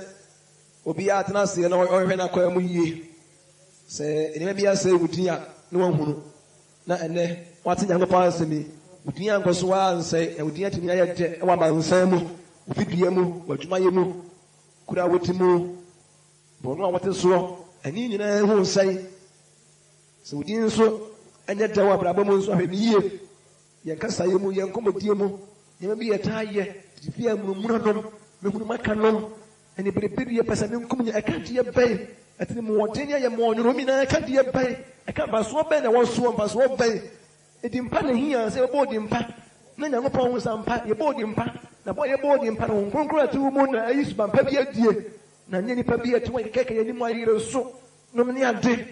Obiara tena ase na ɔhwɛ n'akwan mu yie. Sɛ nneɛma bi asɛe wo din a, na wahunu. Na ɛnnɛ, woate Nyankopɔn asɛm yi, wo din ankɔ so ara ansɛe, na wo din atumi ayɛ dɛ wɔ amansan mu, wo fidua mu, w'adwumayɛ mu, kuro a wote mu, borɔno a wote soɔ, ɛne nyinaa hu nsɛe. Sɛ wo din nso nyɛ dɛ wɔ abrabɔ mu nso a, hwɛ no yie. Yɛn kasaeɛ mu, yɛn nkɔmmɔdie mu, nneɛma bi yɛtaa yɛ, tete fie amunumuna nom, mehunu maka nom, aniberebereɛ, pɛsɛmenkominya, ɛka deɛ bɛn? Atirimuɔden ne ayɛmɔɔnwono nyinaa ɛka deɛ bɛn? Ɛka mfasoɔ bɛn na ɛwɔ soɔ? Mfasoɔ bɛn? Edin pa na ɛhia sɛ yɛbɛbɔ odin pa na Nyankopɔn ahu sɛ ampa yɛbɔ odin pa, na bɔ a yɛbɔ odin pa no, Honhom Kronkron a ɛte wo mu na ayi suban pa bi adie, na nyɛ nnipa bi a ɛte wɔn kɛkɛ yɛn anim ayere so nom ne ade.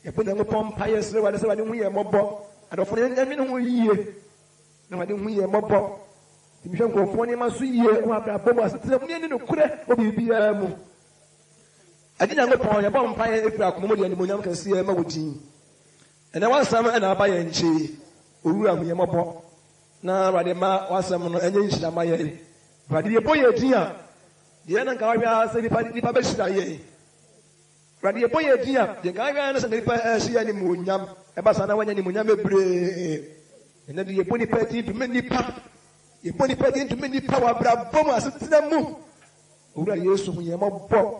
Yɛbɔ Nyankopɔn mpaeɛ srɛ Awurade sɛ Awurade nhu yɛn mmɔbɔ. Adɔfo no, yɛnnwene ho yie na Awurade nhu yɛn mmɔbɔ. Nti mehwɛ nkurɔfoɔ nneɛma so yie wɔ abrabɔ mu, asetena mu, ne yɛnni nokorɛ wɔ biribiara mu. Agye Nyankopɔn, yɛbɔ mpaeɛ ɛfiri akoma mu de animuonyam kɛseɛ ma wo din. Ɛnɛ w'asɛm na aba yɛn nkyɛn yi, Owura hu yɛn mmɔbɔ na Awurade ma w'asɛm no ɛnyɛ nhyira ma yɛn. Awurade yɛbɔ yɛn din a, deɛ na nka wahwɛ ara sɛ nipa nipa bɛhyira yɛn. Awurade, yɛbɔ yɛn din a, deɛ nka ahwɛ ara ne sɛ nnipa rehyɛ yɛn animuonyam. Ɛba saa na wɔanya animuonyam bebree. Ɛnnɛ de, yɛbɔ nnipa din dome nnipa. Yɛbɔ nnipa din dome nnipa wɔ abrabɔ mu, asetena mu. Owura Yesu, hu yɛn mmɔbɔ.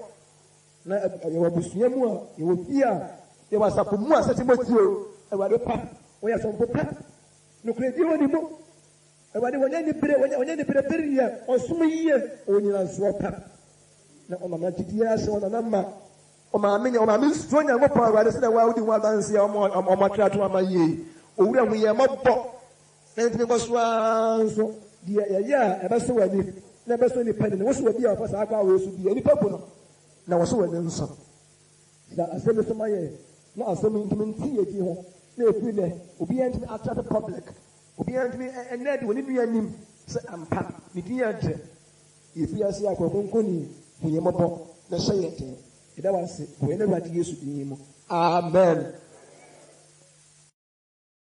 Na yɛwɔ abusua mu a, yɛwɔ fie a, yɛwɔ asafo mu a, sɛ Timoteo, Awurade pa, wɔyɛ asomfo pa. Nokorɛdie wɔ ne mu. Awurade, wɔnyɛ anibere, wɔnyɛ aniberebereɛ, ɔsom yie, ɔwɔ nyinasoɔ pa. Na ɔma ma gyidie ahyɛ wɔn nana ma. Ɔmaame nya ɔmaame suro Nyankopɔn Awurade sɛdeɛ waa wodi ho adanseɛ a ɔmo ɔmo atwerɛ ato ama yie yi. Owura hu yɛn mmɔbɔ na yɛntumi nkɔ so ara nso deɛ yɛyɛ a ɛbɛsɔ w'ani na ɛbɛsɔ nnipa ani no wosɔ obi a ɔfa saa kwan wei so bi a nnipa bu no na wɔsɔ w'ani nso. Hyira asɛm yi so ma yɛn na asɛm yi ntumi nte yɛn din ho na ɛfiri nnɛ obiara ntumi atrase public obiara ntumi ɛnnɛ adi wɔ ne nua anim sɛ ampa ne din yɛ dɛ. Yɛfiri ase akɔ Ɔkronkronni, hu yɛn mmɔbɔ na hyɛ yɛn den. Yɛda wo ase wɔ yɛn Awurade Yesu din mu. Amen.